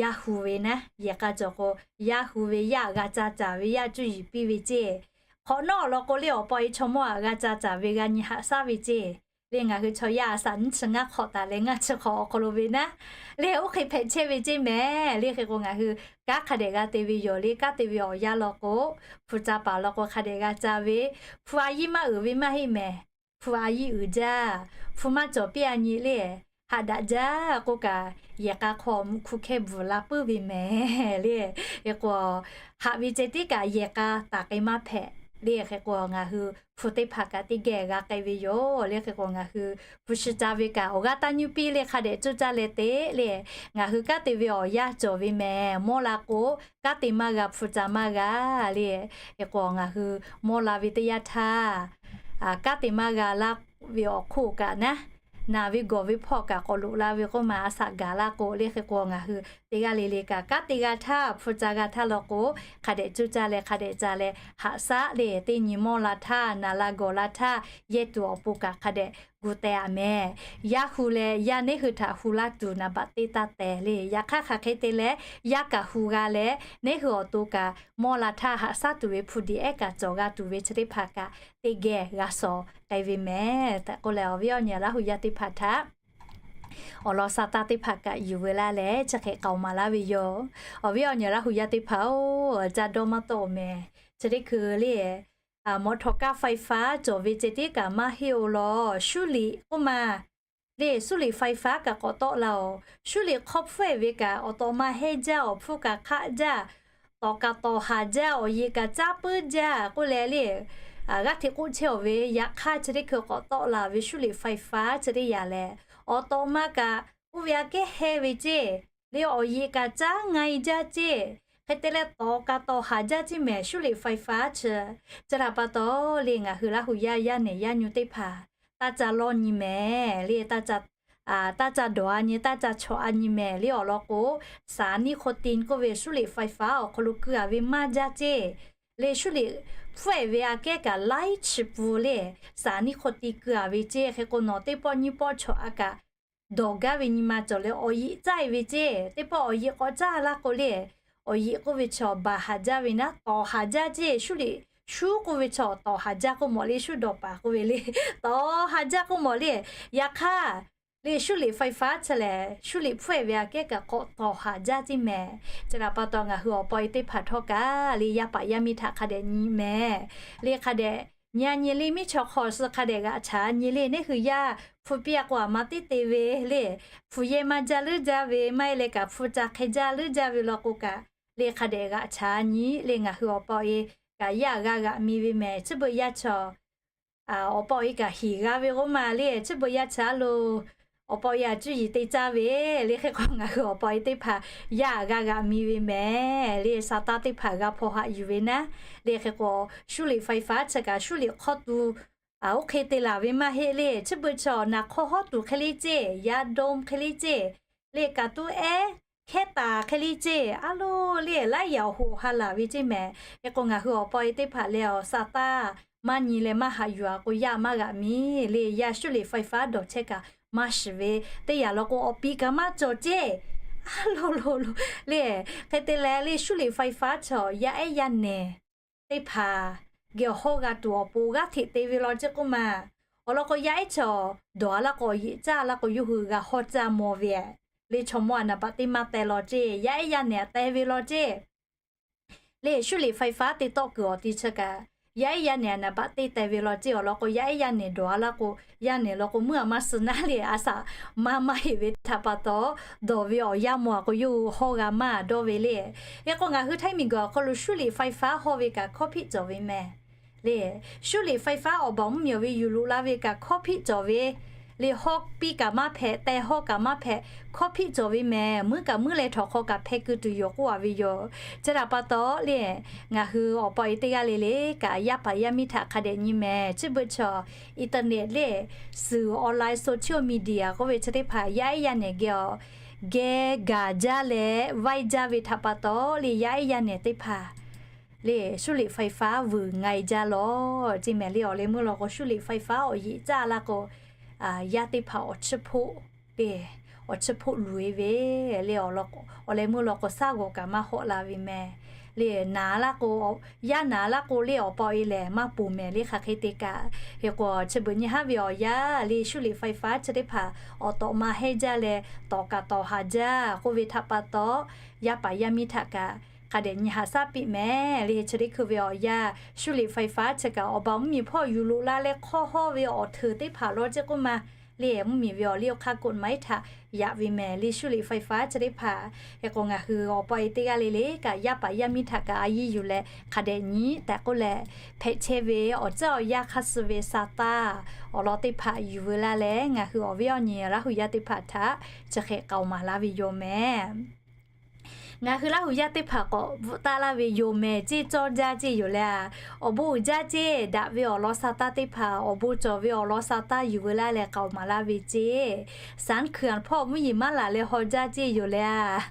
yaˇ hu ve naˉ, yehˬ k'a cawˬ k'o, yaˇ hu ve, yaˇ g'a ca caˍ ve, yaˇ cuˇ yiˍ piˇ ve ceˇ. Hk'awꞈ nawˉ awˬ lawn k'o le, awˬ pa awˬ e chaw mawˇ aꞈ g'a ca caˍ ve, g'a nyi haꞈ shaˉ ve ceˇ. Le ngaˬ hui chaw yaˇ a shaꞈ nyiˇ chi ngaˇ hk'awꞈ taˍ leh ngaˇ chi hk'awꞈ awˬ hk'aw lo ve naˉ, le oˇ hk'e hpehꞈ chehˇ ve ceˇ mehˍ le. Hk'e k'o, ngaˬ hui kanˉ hk'a dehꞈ g'a te ve yoˬ le. Kanˉ te ve awˬ yanˇ law k'o, hpu ca paˍ law k'o, hk'a dehꞈ g'a ca ve. Hpu a yiˇ maˇ uiˍ ve maˇ heˆ mehˍ. Hpu a yiˇ uiˍ jaˇ, hpu maˇ cawˬ piˇ a nyi le, haꞈ daꞈ jaˇ k'oˆ kaꞈ, yehˬ k'a hk'aw mvuhꞈ hkuˇ hkehˇ bvuhˬ la puiˉ ve mehˍ le. Hk'e k'o, haꞈ ve ceh tiˉ kaꞈ yehˬ k'a taˍ k'ai maˇ hpehꞈ le. Hk'e k'o, ngaˬ hui hpu teˇ hpaˍ kaꞈ teˇ geh g'a k'ai ve yoˬ le. Hk'e k'o, ngaˬ hui hpu shi ca ve kaꞈ awˬ g'aˇ taˇ nyuˇ piˇ le, hk'a dehꞈ cuˇ caˇ leh te le. Ngaˬ hui kanˉ te ve awˬ yanˇ cawˬ ve mehˍ. Mawˇ la k'o, kanˉ te maˇ g'a, hpu ca maˇ g'a le. Hk'e k'o, ngaˬ hui mawˇ la ve teˇ yanˇ htaˇ, kanˉ te maˇ g'a laˇ ve awˬ hk'oˆ kaꞈ naˉ, naˬ ve gawˬ ve hpawˇ kaꞈ k'awꞈ loꞈ la ve k'oˆ ma, a shaꞈ gaˬ laˇ k'o le. Hk'e k'o, ngaˬ hui teˇ g'aˇ le le kaꞈ kanˉ te g'a htaˇ, hpu ca g'a htaˇ law k'o, hk'a dehꞈ cuˇ caˇ leh hk'a dehꞈ ca leh haꞈ shaˉ le. Teˇ nyi mawˇ la htaˇ, naˬ la gawˬ la htaˇ, yehˇ tuˬ awˬ pon kaꞈ hk'a dehꞈ gu teh a mehˍ. Yaˇ hu leh yaˇ neˉ hui htaꞈ hu laˇ tuˬ naˍ baꞈ teˇ taˇ tehˬ le. Yaꞈ hk'aˇ, hk'aˬ hk'e te leh yaˇ kaꞈ hu g'a leh, neˉ hui awˬ to kaꞈ mawˇ la htaˇ haꞈ shaˉ tuˬ ve hpu diꞈ ehˉ kaꞈ cawˬ g'a tuˬ ve chi teˇ hpaˍ kaꞈ teˇ geh g'a shawˍ k'ai ve mehˍ tehꞈ k'oˆ leh, awˬ viˉ awˬ nyi Laˇ hu yaˇ teˇ hpaˍ htaꞈ awˬ lawn sa taˇ teˇ hpaˍ kaꞈ yuˬ ve laˇ leh, chi hk'e k'aoˍ maˍ laˇ ve yoˬ. Awˬ viˉ awˬ nyi Laˇ hu yaˇ teˇ hpaˍ-oˬ, ca dawˇ maˇ tawˆ-oˬ mehˍ. Chi teˇ hkui le, mawˬ htawnˍ kaˇ ไฟฟ้า cawˬ ve ceh tiˉ kaꞈ maˇ heˆ-oˬ law. Shuˉ liꞈ k'oˆ ma le, shuˉ liꞈ ไฟฟ้า kaꞈ k'awꞈ tawˆ la-oˬ. Shuˉ liꞈ hk'awˇ hpfuhˇ-e ve kaꞈ awˬ tawꞈ ma hehˇ jaˇ, awˬ hpfuhˇ kaꞈ hk'aˆ jaˇ, tawˍ kaꞈ tawˍ haˍ jaˇ, awˬ yeꞈ kaꞈ caˉ puiˉ jaˇ k'oˆ leh le, g'aˇ hteꞈ k'oˆ chehˇ-oˬ ve. Yaꞈ hk'aˇ, chi teˇ hkui k'awꞈ tawˆ la ve shuˉ liꞈ ไฟฟ้า chi teˇ yanˇ lehˬ, awˬ tawꞈ ma kaꞈ oˇ ve aꞈ kehˉ hehˇ ve ceˇ le, awˬ yeꞈ kaꞈ caˉ nga-e jaˇ ceˇ. Hk'e te leh, tawˍ kaꞈ tawˍ haˍ jaˇ ceˇ mehˍ, shuˉ liꞈ ไฟฟ้า chi. Chi htaꞈ pa taw le, ngaˬ hui Laˇ hu yaˇ yaˇ nehˬ yaˇ nyu teˇ hpaˍ taˇ ca lawˇ nyi mehˍ le, taˇ ca dawˬ-a nyi, taˇ ca chawꞈ-a nyi mehˍ le. Awˬ lawn k'o, saˍ niˆ hk'o ti k'oˆ ve shuˉ liꞈ ไฟฟ้า awˬ hk'aw lo keu-a ve maˇ jaˇ ceˇ le. Shuˉ liꞈ hpfuhˇ-e ve aꞈ kehˉ kaꞈ laiˉ chi pun le, saˍ niˆ hk'o ti keu-a ve ceˇ. Hk'e k'o, nawˬ teˇ pawˆ nyiˇ pawˆ chawꞈ-a kaꞈ dawˬ gaˇ ve nyi ma cawˬ leh, awˬ yeꞈ caˇ-e ve ceˇ. Teˇ pawˆ awˬ yeꞈ k'awꞈ caˇ laˇ k'o le, awˬ yeꞈ k'oˆ ve chi awˬ baˬ haˍ jaˇ ve naˉ, tawˍ haˍ jaˇ ceˇ. Shuˉ liꞈ, shuˉ k'oˆ ve chi awˬ tawˍ haˍ jaˇ k'oˆ mawˬ le, shuˉ dawˬ paˍ k'oˆ ve le, tawˍ haˍ jaˇ k'oˆ mawˬ le. Yaꞈ hk'aˇ le, shuˉ liꞈ ไฟฟ้า chi lehˬ, shuˉ liꞈ hpfuhˇ-e ve aꞈ kehˉ kaꞈ k'awꞈ tawˍ haˍ jaˇ ceˇ mehˍ. Chi htaꞈ pa taw, ngaˬ hui awˬ pa awˬ e teˇ hpaˍ htawˇ kaꞈ le, yaˇ paˍ yaˇ miˇ htaꞈ hk'a dehꞈ nyi mehˍ le. Hk'a dehꞈ nyi-a nyi le, miˇ chaw hk'aw suh hk'a dehꞈ g'aꞈ chaˍ nyi le. Neˉ hui yaˇ hpu piˇ-a k'o, aˬ ma teˇ te ve le, hpu yehˇ maˇ jaˇ leuˉ jaˇ ve, maˇ heˆ leh kaꞈ hpu ca hk'e jaˇ leuˉ jaˇ ve law k'o kaꞈ le, hk'a dehꞈ g'aꞈ chaˍ nyi le. Ngaˬ hui awˬ pa awˬ e kaꞈ yaˇ g'a g'aꞈ mi ve mehˍ. Chi beuꞈ yaˇ chaw awˬ pa awˬ e kaꞈ hiˍ g'a ve k'oˆ ma le, chi beuꞈ yaˇ chaw lo awˬ pa awˬ e aꞈ cuˇ yiˍ te caˇ ve le. Hk'e k'o, ngaˬ hui awˬ pa awˬ e teˇ hpaˍ yaˇ g'a g'aꞈ mi ve mehˍ le. Saˍtanˍ teˇ hpaˍ g'a hpaw haꞈ yuˬ ve naˉ le. Hk'e k'o, shuˉ liꞈ ไฟฟ้า chi kaꞈ shuˉ liꞈ hk'awˇ tu Oˇ hk'e te laˬ ve maˇ heˆ le. Chi beuꞈ chaw naˍ hk'aw hawˉ tuˬ hk'e le ceˇ, yaˇ dawˇ hk'e le ceˇ, le kaꞈ tuˉ ehˉ hkehˉ taˍ hk'e le ceˇ, a loˬ le laiˉ yaꞈ hoꞈ ha laˬ ve ceˇ mehˍ. Hk'e k'o ngaˬ hui awˬ pa e teˇ hpaˍ leh awˬ sa taˇ maˇ nyi leh maˇ haꞈ yuˬ a k'o yaˇ maˇ g'aꞈ miˇ le. Yaˇ shuˉ liꞈ faiˍ faˉ dawˬ chehˇ kaꞈ maˇ shiˍ ve teˇ yanˇ law k'o awˬ pi kaꞈ maˇ cawˬ ceˇ, a loˬ loˬ loˬ le. Hk'e te leh le shuˉ liꞈ faiˍ faˉ chaw yaˇ ehˉ yaˇ nehˬ teˇ hpaˍ geh awˬ hawˉ g'a tuˬ awˬ pon g'aˇ hteꞈ te ve law ceˇ k'oˆ ma. Awˬ lawn k'o yaˇ ehˉ chaw dawˬ a laˇ k'o, awˬ yeꞈ caˇ laˇ k'o, yawˇ hui g'a hawˉ caˇ maw ve le. Chaw mawˇ a naˍ baꞈ teˇ maˇ teh law ceˇ, yaˇ ehˉ yaˇ nehˬ a teh ve law ceˇ. Le shuˉ liꞈ faiˍ faˉ te tawˆ kuiˬ awˬ ti chi kaꞈ, yaˇ ehˉ yaˇ nehˬ a naˍ baꞈ teˇ teh ve law ceˇ. Awˬ lawn k'o yaˇ ehˉ yaˇ nehˬ dawˬ a laˇ k'o, yaˇ nehˬ law k'o meuˇ a maˇ suh naˉ le, a shaꞈ maˇ maˇ heˆ ve htaꞈ pa taw, dawˬ ve awˬ yanˇ maw a k'o yawˇ hui hawˉ g'a maˇ dawˇ ve le. Hk'e k'o ngaˬ hui Htaiˇ miˬguiˬ awˬ hk'aw lo shuˉ liꞈ faiˍ faˉ hawˇ ve kaꞈ hkawˇ hpiˆ cawˬ ve mehˍ. Le shuˉ liꞈ faiˍ faˉ awˬ baˬ mvuhˇ miˬ ve yuˬ loꞈ la ve kaꞈ hkawˇ hpiˆ cawˬ ve le. Hawˇ piˇ kaꞈ maˇ hpehꞈ, teh hawˇ kaꞈ maˇ hpehꞈ, hkawˇ hpiˆ cawˬ ve mehˍ. Meuˉ kaꞈ meuˉ leh htawnˍ hk'aw kaꞈ hpeh keu tuˬ yoˬ k'oˆ a ve yoˬ. Chi htaꞈ pa taw le, ngaˬ hui awˬ pa e teˇ g'aˇ le le kaꞈ yaˇ paˍ yaˇ miˇ htaꞈ hk'a dehꞈ nyi mehˍ. Chi beuꞈ chaw internet le, suhˍ online social media k'oˆ ve chi teˇ hpaˍ yaˇ ehˉ yaˇ nehˬ geh awˬ geh gaˬ jaˇ leh vaiˇ jaˇ ve htaꞈ pa taw le, yaˇ ehˉ yaˇ nehˬ teˇ hpaˍ le shuˉ liꞈ faiˍ faˉ vuiˬ nga e jaˇ law ceˇ mehˍ. Le awˬ leh meuˇ law k'o shuˉ liꞈ faiˍ faˉ awˬ yeꞈ caˇ laˇ k'o, yaˇ teˇ hpaˍ awˬ chiˇ hpoˆ le, awˬ chiˇ hpoˆ luˬ e ve le. Awˬ leh meuˇ law k'o shaˉ g'awˬ kaꞈ maˇ hawˆ la ve mehˍ. Le naˍ laˇ k'o, yaˇ naˍ laˇ k'o le awˬ pa e lehˬ maˇ ponˬ mehˍ le hk'aˬ hk'e te kaꞈ. Hk'e k'o chi beuꞈ nyi haˉ ve awˬ yanˇ le shuˉ liꞈ faiˍ faˉ chi teˇ hpaˍ awˬ tawꞈ ma hehnˇ jaˇ leh tawˍ kaꞈ tawˍ haˍ jaˇ k'oˆ ve htaꞈ pa taw, yaˇ paˍ yaˇ miˇ htaꞈ kaꞈ hk'a dehꞈ nyi haꞈ shaˉ piˇ mehˍ. Le chi teˇ hkui ve awˬ yanˇ shuˉ liꞈ faiˍ faˉ chi kaꞈ awˬ baˬ mvuhˇ miˬ hpawˇ yuˬ loꞈ la leh hk'awˇ hawˇ ve awˬ hteuꞈ teˇ hpaˍ law ceˇ k'oˆ ma. Le mvuhˇ miˬ ve awˬ liˇ awˬ hk'aˇ กฎหมาย htaꞈ yaꞈ ve mehˍ. Le shuˉ liꞈ faiˍ faˉ chi teˇ hpaˍ hk'e k'o ngaˬ hui awˬ pa e teˇ g'aˇ le le kaꞈ yaˇ paˍ yaˇ miˇ htaꞈ kaꞈ a yiˇ yuˬ leh hk'a dehꞈ nyi tehꞈ k'oˆ leh, hpehꞈ chehˇ ve awˬ caˇ awˬ yaˇ hk'aˇ suh ve sa taˇ awˬ lawn teˇ hpaˍ yuˬ veu laˇ leh ngaˬ hui awˬ viˉ awˬ nyi Laˇ huˍ yaˇ teˇ hpaˍ htaꞈ chi hk'e k'aoˍ maˍ laˇ ve yoˬ mehˍ. Ngaˬ hui Laˇ huˍ yaˇ teˇ hpaˍ k'awꞈ bvuhꞈ taˆ laˇ ve yoˬ mehˍ. Ceˇ cawˇ jaˇ ceˇ yoˬ le a, awˬ bon uiˍ jaˇ ceˇ daꞈ ve awˬ lawn sa taˇ teˇ hpaˍ awˬ bon cawˬ ve awˬ lawn sa taˇ yuˬ veu laˇ leh k'aoˍ maˍ laˇ ve ceˇ. Saˍ hkuiˬ hpawˇ mvuhˇ yeˬ maˇ laˬ leh haw jaˇ ceˇ yoˬ le a.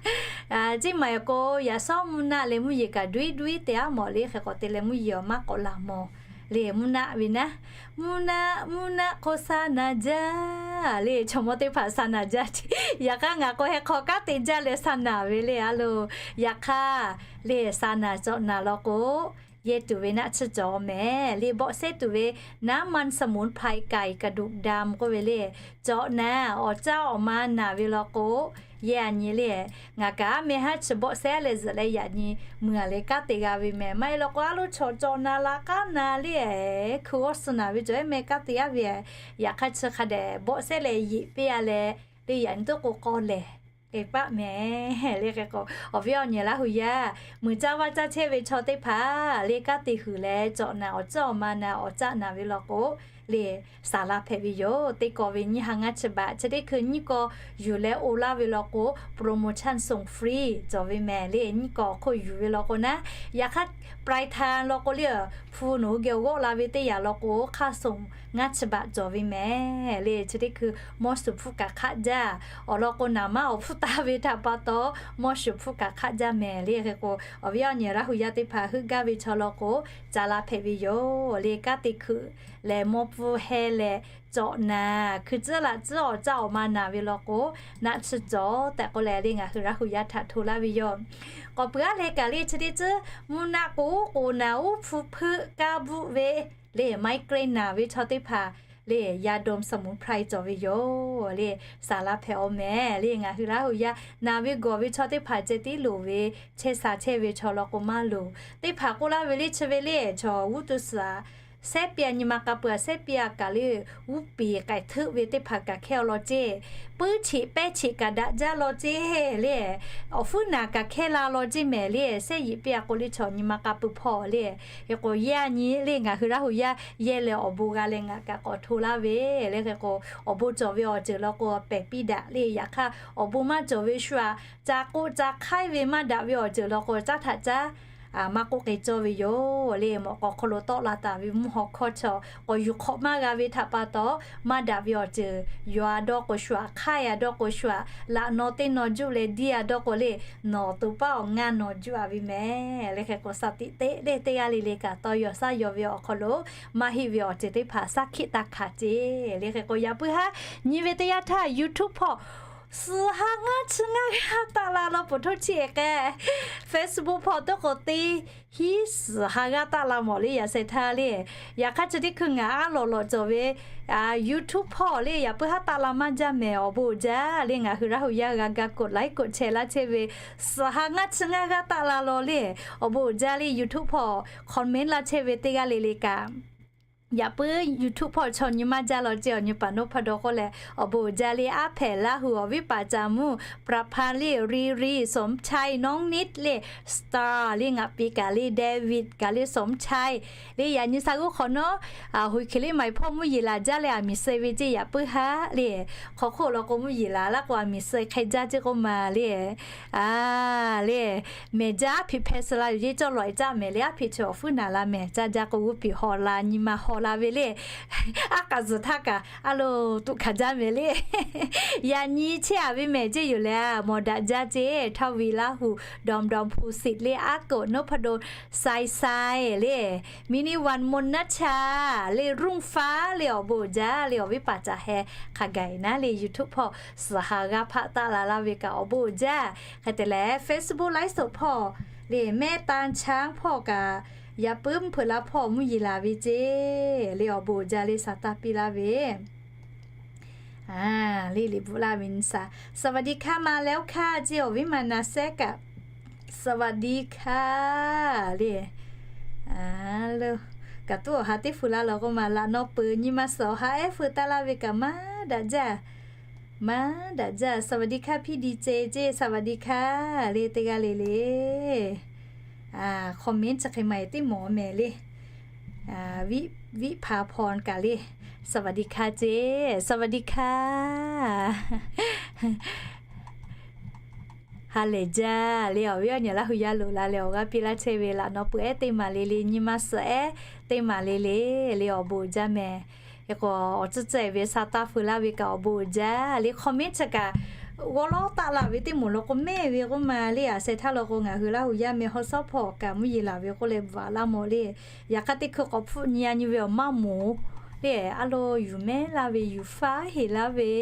Ceˇ maˍ e k'o yaꞈ shawˉ mvuhˇ naˆ leh mvuhˇ yeˬ kaꞈ ดุย ดุย te aˉ mawˬ le. Hk'e k'awꞈ te leh mvuhˇ yeˬ awˬ maˇ k'awꞈ laˬ mawˬ le. Mvuhˇ naˆ ve naˉ, mvuhˇ naˆ mvuhˇ naˆ hk'aw sa naˍ jaˇ le. Chaw mawˇ teˇ hpaˍ sa naˍ jaˇ ceˇ. Yaꞈ hk'aˇ ngaˬ k'o heh hk'aw kanˉ te jaˇ leh sa naˍ ve le a loˬ. Yaꞈ hk'aˇ le sa naˍ cawꞈ naˍ law k'o, yehˇ tuˬ ve naˆ tsuhˇ cawˬ mehˍ le. Bawˆ sehˉ tuˬ ve น้ำมันสมุนไพรไก่กระดูกดำ k'oˆ ve le. Cawꞈ naˍ awˬ caˇ awˬ ma naˍ ve law k'o, yehˇ a nyi le. Ngaˬ kaꞈ aˉ meh haˉ chi bawˆ sehˉ leh zuhꞈ leh yaꞈ nyi mui a leh kanˉ te g'a ve mehˍ. Maˇ heˆ law k'o a loˬ chaw cawꞈ naˍ la kanˉ naˍ le, hkui g'awˇ suh naˍ ve cawˬ ehˉ meh kanˉ te aˉ ve. Yaꞈ hk'aˇ chi hk'a dehꞈ bawˆ sehˉ leh yeꞈ piˇ a leh, le yaꞈ nyi toˆ k'o k'aw lehˬ te paˆ mehˍ le. Hk'e k'o awˬ viˉ awˬ nyi Laˇ huˍ yaˇ mui caˇ vaˇ caˇ chehˇ ve chaw teˇ hpaˍ le kanˉ te huiˬ leh cawꞈ naˍ awˬ caˇ awˬ ma naˍ awˬ caˆ naˍ ve law k'o, le saˍ laˇ hpehꞈ ve yoˬ. Teˇ kaw ve nyiˇ ha ngaˇ chi baꞈ chi teˇ hkui nyiˇ kaw yuˬ leh oˇ laˇ ve law k'o, promotion ส่งฟรี cawˬ ve mehˍ le. Nyiˇ kaw awˬ hk'oˆ yuˬ ve law k'o naˉ, yaꞈ hk'aˇ ปลายทาง law k'o le, hpu nawˬ hui geh g'awˆ la ve teˇ yanˇ law k'o hk'aˇ ส่ง ngaˇ chi baꞈ cawˬ ve mehˍ le. Chi teˇ hkui mawˇ shuˍ hpfuhˆ kaꞈ hk'aˆ jaˇ. Awˬ lawn k'o naˍ maˇ awˬ hpfuhˇ taˍ ve htaꞈ pa taw mawˇ shuˍ hpfuhˆ kaꞈ hk'aˆ jaˇ mehˍ le. Hk'e k'o awˬ viˉ awˬ nyi Laˇ huˍ yaˇ teˇ hpaˍ heuˆ gaˇ ve chaw law k'o, ca la hpehꞈ ve yoˬ le. Kanˉ te hkuiˬ leh mawˇ pfuhˇ heh leh cawꞈ naˍ, hkui tcuhˉ laꞈ tcuhˉ awˬ caˇ awˬ ma naˍ ve law k'o, naˆ tsuhˇ cawˬ tehꞈ k'oˆ leh le ngaˬ hui Laˇ huˍ yaˇ htaꞈ hto laˇ ve yoˬ. K'awꞈ peuˬ aˉ leh kaꞈ le chi teˇ tcuhˉ mvuhˇ naˆ k'o k'oˍ naˍ uˉ hpu hpeuˆ kaˇ bvuhˆ ve le, ไมเกรน naˍ ve chaw teˇ hpaˍ le, ยาดมสมุนไพร cawˬ ve yoˬ le. Saˍ laˇ hpehꞈ aw mehˍ le. Ngaˬ hui Laˇ huˍ yaˇ naˍ ve gawˬ ve chaw teˇ hpaˍ ceh tiˉ loˍ ve, chehˇ sha chehˇ ve chaw law k'o maˇ loˍ. Teˇ hpaˍ k'oˆ laˇ ve le chi ve le, chaw g'uˇ tu suhˍ a sehˉ piˇ a nyi ma k'a peuˬ a sehˉ piˇ a kaꞈ le, g'uˇ piˍ k'ai hteuˆ ve teˇ hpaˍ kaꞈ hkehˇ aw law ceˇ. Puiˉ cheꞈ pehˇ cheꞈ kaꞈ daꞈ jaˇ law ceˇ le. Awˬ hpuˉ naˍ kaꞈ hkehˇ la law ceˇ mehˍ le. Sehˉ yeꞈ piˇ a k'o le chaw nyi ma k'a peuˬ hpawˇ le. Hk'e k'o yehˇ a nyi le ngaˬ hui Laˇ huˍ yaˇ yehˇ leh awˬ bon g'a leh ngaˬ kaꞈ k'awꞈ hto laˇ ve le. Hk'e k'o awˬ bon cawˬ ve awˬ ceuˬ law k'o pehˬ piˇ daꞈ le. Yaꞈ hk'aˇ awˬ bon maˇ cawˬ ve shu aꞈ ca k'oˆ ca hk'aiˉ ve maˇ daꞈ ve awˬ ceuˬ law k'o caˉ htaꞈ caˉ maˇ k'oˆ k'e cawˇ ve yoˬ le. Mawꞈ k'aw hk'aw lo tawˆ la taˍ ve mvuhˇ haw hkawˇ chaw k'awꞈ yuˬ hk'awꞈ maˇ g'a ve htaꞈ pa taw, maˇ daꞈ ve awˬ ceuˬ yawˬ a dawˇ k'o shu aꞈ, hk'aˇ a dawˇ k'o shu aꞈ, laꞈ naw teˇ naw juˆ leh diˇ a dawˇ k'o le, nawˬ to paˉ awˬ ngaˇ naw juˆ a ve mehˍ le. Hk'e k'o สติ teˇ le teˇ g'aˇ le le kaꞈ tawˇ yaw shaˉ yaw ve awˬ hk'aw lo maˇ heˆ ve awˬ ceuˬ teˇ hpaˍ shaˉ hkiˆ taˇ hkanˍ ceˇ le. Hk'e k'o yaꞈ puiˉ haˉ nyi ve teˇ yanˇ htaˇ YouTube hpawˇ suhˍ ha ngaˇ chi ngaˇ g'aˇ taˆ la law poˬ htoˇ chi e k'ai, Facebook hpawˇ tawˇ k'o teˇ hiˉ suhˍ ha g'aˇ taˆ la mawˬ le yaꞈ sheh htaˇ le. Yaꞈ hk'aˇ chi teˇ hkui ngaˬ aˉ lawꞈ lawꞈ cawˬ ve YouTube hpawˇ le yaꞈ puiˉ haˉ taˆ la maˇ jaˇ mehˍ awˬ bon uiˍ jaˇ le. Ngaˬ hui Laˇ huˍ yaˇ g'a ga กดไลค์ กดแชร์ laˇ chehˇ ve suhˍ ha ngaˇ chi ngaˇ g'aˇ taˆ la law le. Awˬ bon uiˍ jaˇ le YouTube hpawˇ comment laˇ chehˇ ve teˇ g'aˇ le le kaꞈ yaꞈ puiˉ YouTube hpawˇ chaw nyi maˇ jaˇ law ceˇ awˬ nyi paˍ นพดล k'oˆ leh awˬ bon uiˍ jaˇ le. Aˉ hpehꞈ Laˇ huˍ awˬ viˉ paˍ ca mvuhˇ ประพันธ์ le, Riri, Sawˍmchai, Nawˉniˆ le, Star le, ngaˬ pi kaꞈ le, David kaꞈ le, Sawˍmchai le. Yaꞈ nyi sa g'uˇ hk'awꞈ nawˉ Hoiˍ hkiˬ liˇ maˍ hpawˇ mvuhˇ yeˬ laˬ jaˇ leh aˬ miˍ suh ve ceˇ yaꞈ puiˉ haˉ le. Hk'aw hk'oˆ law k'o mvuhˇ yeˬ laˬ laˇ k'o aˬ miˍ suh hk'e jaˇ ceˇ k'oˆ ma le. A le, mehˬ jaˇ aˉ hpiꞈ hpeh suh la yoˬ ceˇ cawˇ lawꞈ e caˆ mehˍ le. Aˉ hpiꞈ chi awˬ fuˉ naˍ la mehˍ caˇ jaˇ k'o g'uˇ piˍ haw la nyi ma haw la ve le. Aˉ k'aꞈ zuhˬ htaˇ kaꞈ a lo tuꞈ hkanˍ jaˇ mehˍ le. Yaꞈ nyi chehˇ a ve mehˍ ceˇ yoˬ leh a mawˬ daꞈ jaˇ ceˇ. Htaˇ ve Laˇ huˍ ดอมดอมภูสิทธิ์ le, aˉ k'oꞈ นพดล Sai Sai le, Mini Wan Monnat Cha le, Runˇ faˉ le awˬ bon uiˍ jaˇ le. Awˬ viˉ paˍ ca heh hk'a gaˬ naˉ le YouTube hpawˇ suhˍ ha g'aˇ hpaˆ taˆ la laˇ ve kaꞈ awˬ bon uiˍ jaˇ. Hk'e te leh Facebook ไลฟ์สด hpawˇ le, Mehˇ Tan Chaˇ hpawˇ kaꞈ yaꞈ puiˉ mvuhˇ hpeuꞈ la hpawˇ mvuhˇ yeˬ laˬ ve ceˇ le. Awˬ bon uiˍ jaˇ le sa taˇ piˇ laˇ ve le. Liꞈ bvuhꞈ laˇ ve nyi sa สวัสดีค่ะ มาแล้วค่ะ ceˇ awˬ viˉ ma na sehˉ kaꞈ สวัสดีค่ะ le. Kaꞈ tuˉ awˬ ha teˇ hpu laˇ law k'oˆ ma laꞈ naw peuˬ nyi ma suhˍ awˬ ha ehˉ hpu taˇ laˇ ve kaꞈ maˇ daꞈ jaˇ. Maˇ daꞈ jaˇ สวัสดีค่ะ พี่ดีเจ ceˇ สวัสดีค่ะ le teˇ g'aˇ le le. Comment chi hk'e maˇ e teˇ mawˬ mehˍ le. Viˆ hpa hpaw kaꞈ le สวัสดีค่ะ ceˇ สวัสดีค่ะ Ha lehˬ jaˇ le. Awˬ viˉ awˬ nyi Laˇ huˍ yaˇ loꞈ la leh awˬ g'aˇ piˇ laˇ chehˇ ve laꞈ naw peuˬ ehˉ teˇ maˬ le le, nyi ma suhˍ ehˉ teˇ maˬ le le, le awˬ bon uiˍ jaˇ mehˍ. Hk'e k'o awˬ tcuhˉ tcuhˉ e ve sa taˇ feu laˇ ve kaꞈ awˬ bon uiˍ jaˇ le. Comment chi kaꞈ g'awˇ lawˉ taˆ la ve teˇ moˍ law k'o mehˇ ve k'oˆ ma le. Aˬ sheh htaˇ law k'o ngaˬ hui Laˇ huˍ yaˇ mehˍ haw shawˉ hpawˇ kaꞈ mvuhˇ yeˬ laˬ ve k'oˆ leh bvuhꞈ laˇ mawˬ le. Yaꞈ hk'aˇ teˇ hkui k'awꞈ hpfuhˆ nyi a nyi ve awˬ maˇ moˍ le. A lo yuˬ mehˉ laˇ ve yuˬ faˉ heˍ laˇ ve.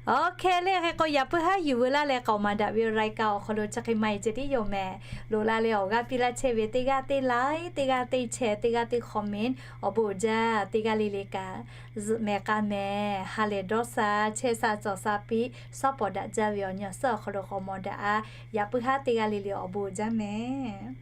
Awˬ hk'e le hk'e k'o yaꞈ puiˉ haˉ yuˬ veu laˇ leh k'aoˍ maˍ daꞈ ve รายการ awˬ hk'aw lo chi hk'e maˇ e ceh tiˉ yoˬ mehˍ. Loꞈ la leh awˬ g'aˇ piˇ laˇ chehˇ ve teˇ g'aˇ teˇ like, teˇ g'aˇ teˇ share, teˇ g'aˇ teˇ comment, awˬ bon uiˍ jaˇ. Teˇ g'aˇ le le kaꞈ zuhꞈ mehˍ k'a mehˍ ha lehˬ dawˇ sha chehˇ sha cawˬ sha piˇ shawˉ pawˍ daꞈ jaˇ ve awˬ nyi awˬ suhˉ awˬ hk'aw lo k'awꞈ mawˬ daꞈ a. Yaꞈ puiˉ haˉ teˇ g'aˇ le le awˬ bon uiˍ jaˇ mehˍ.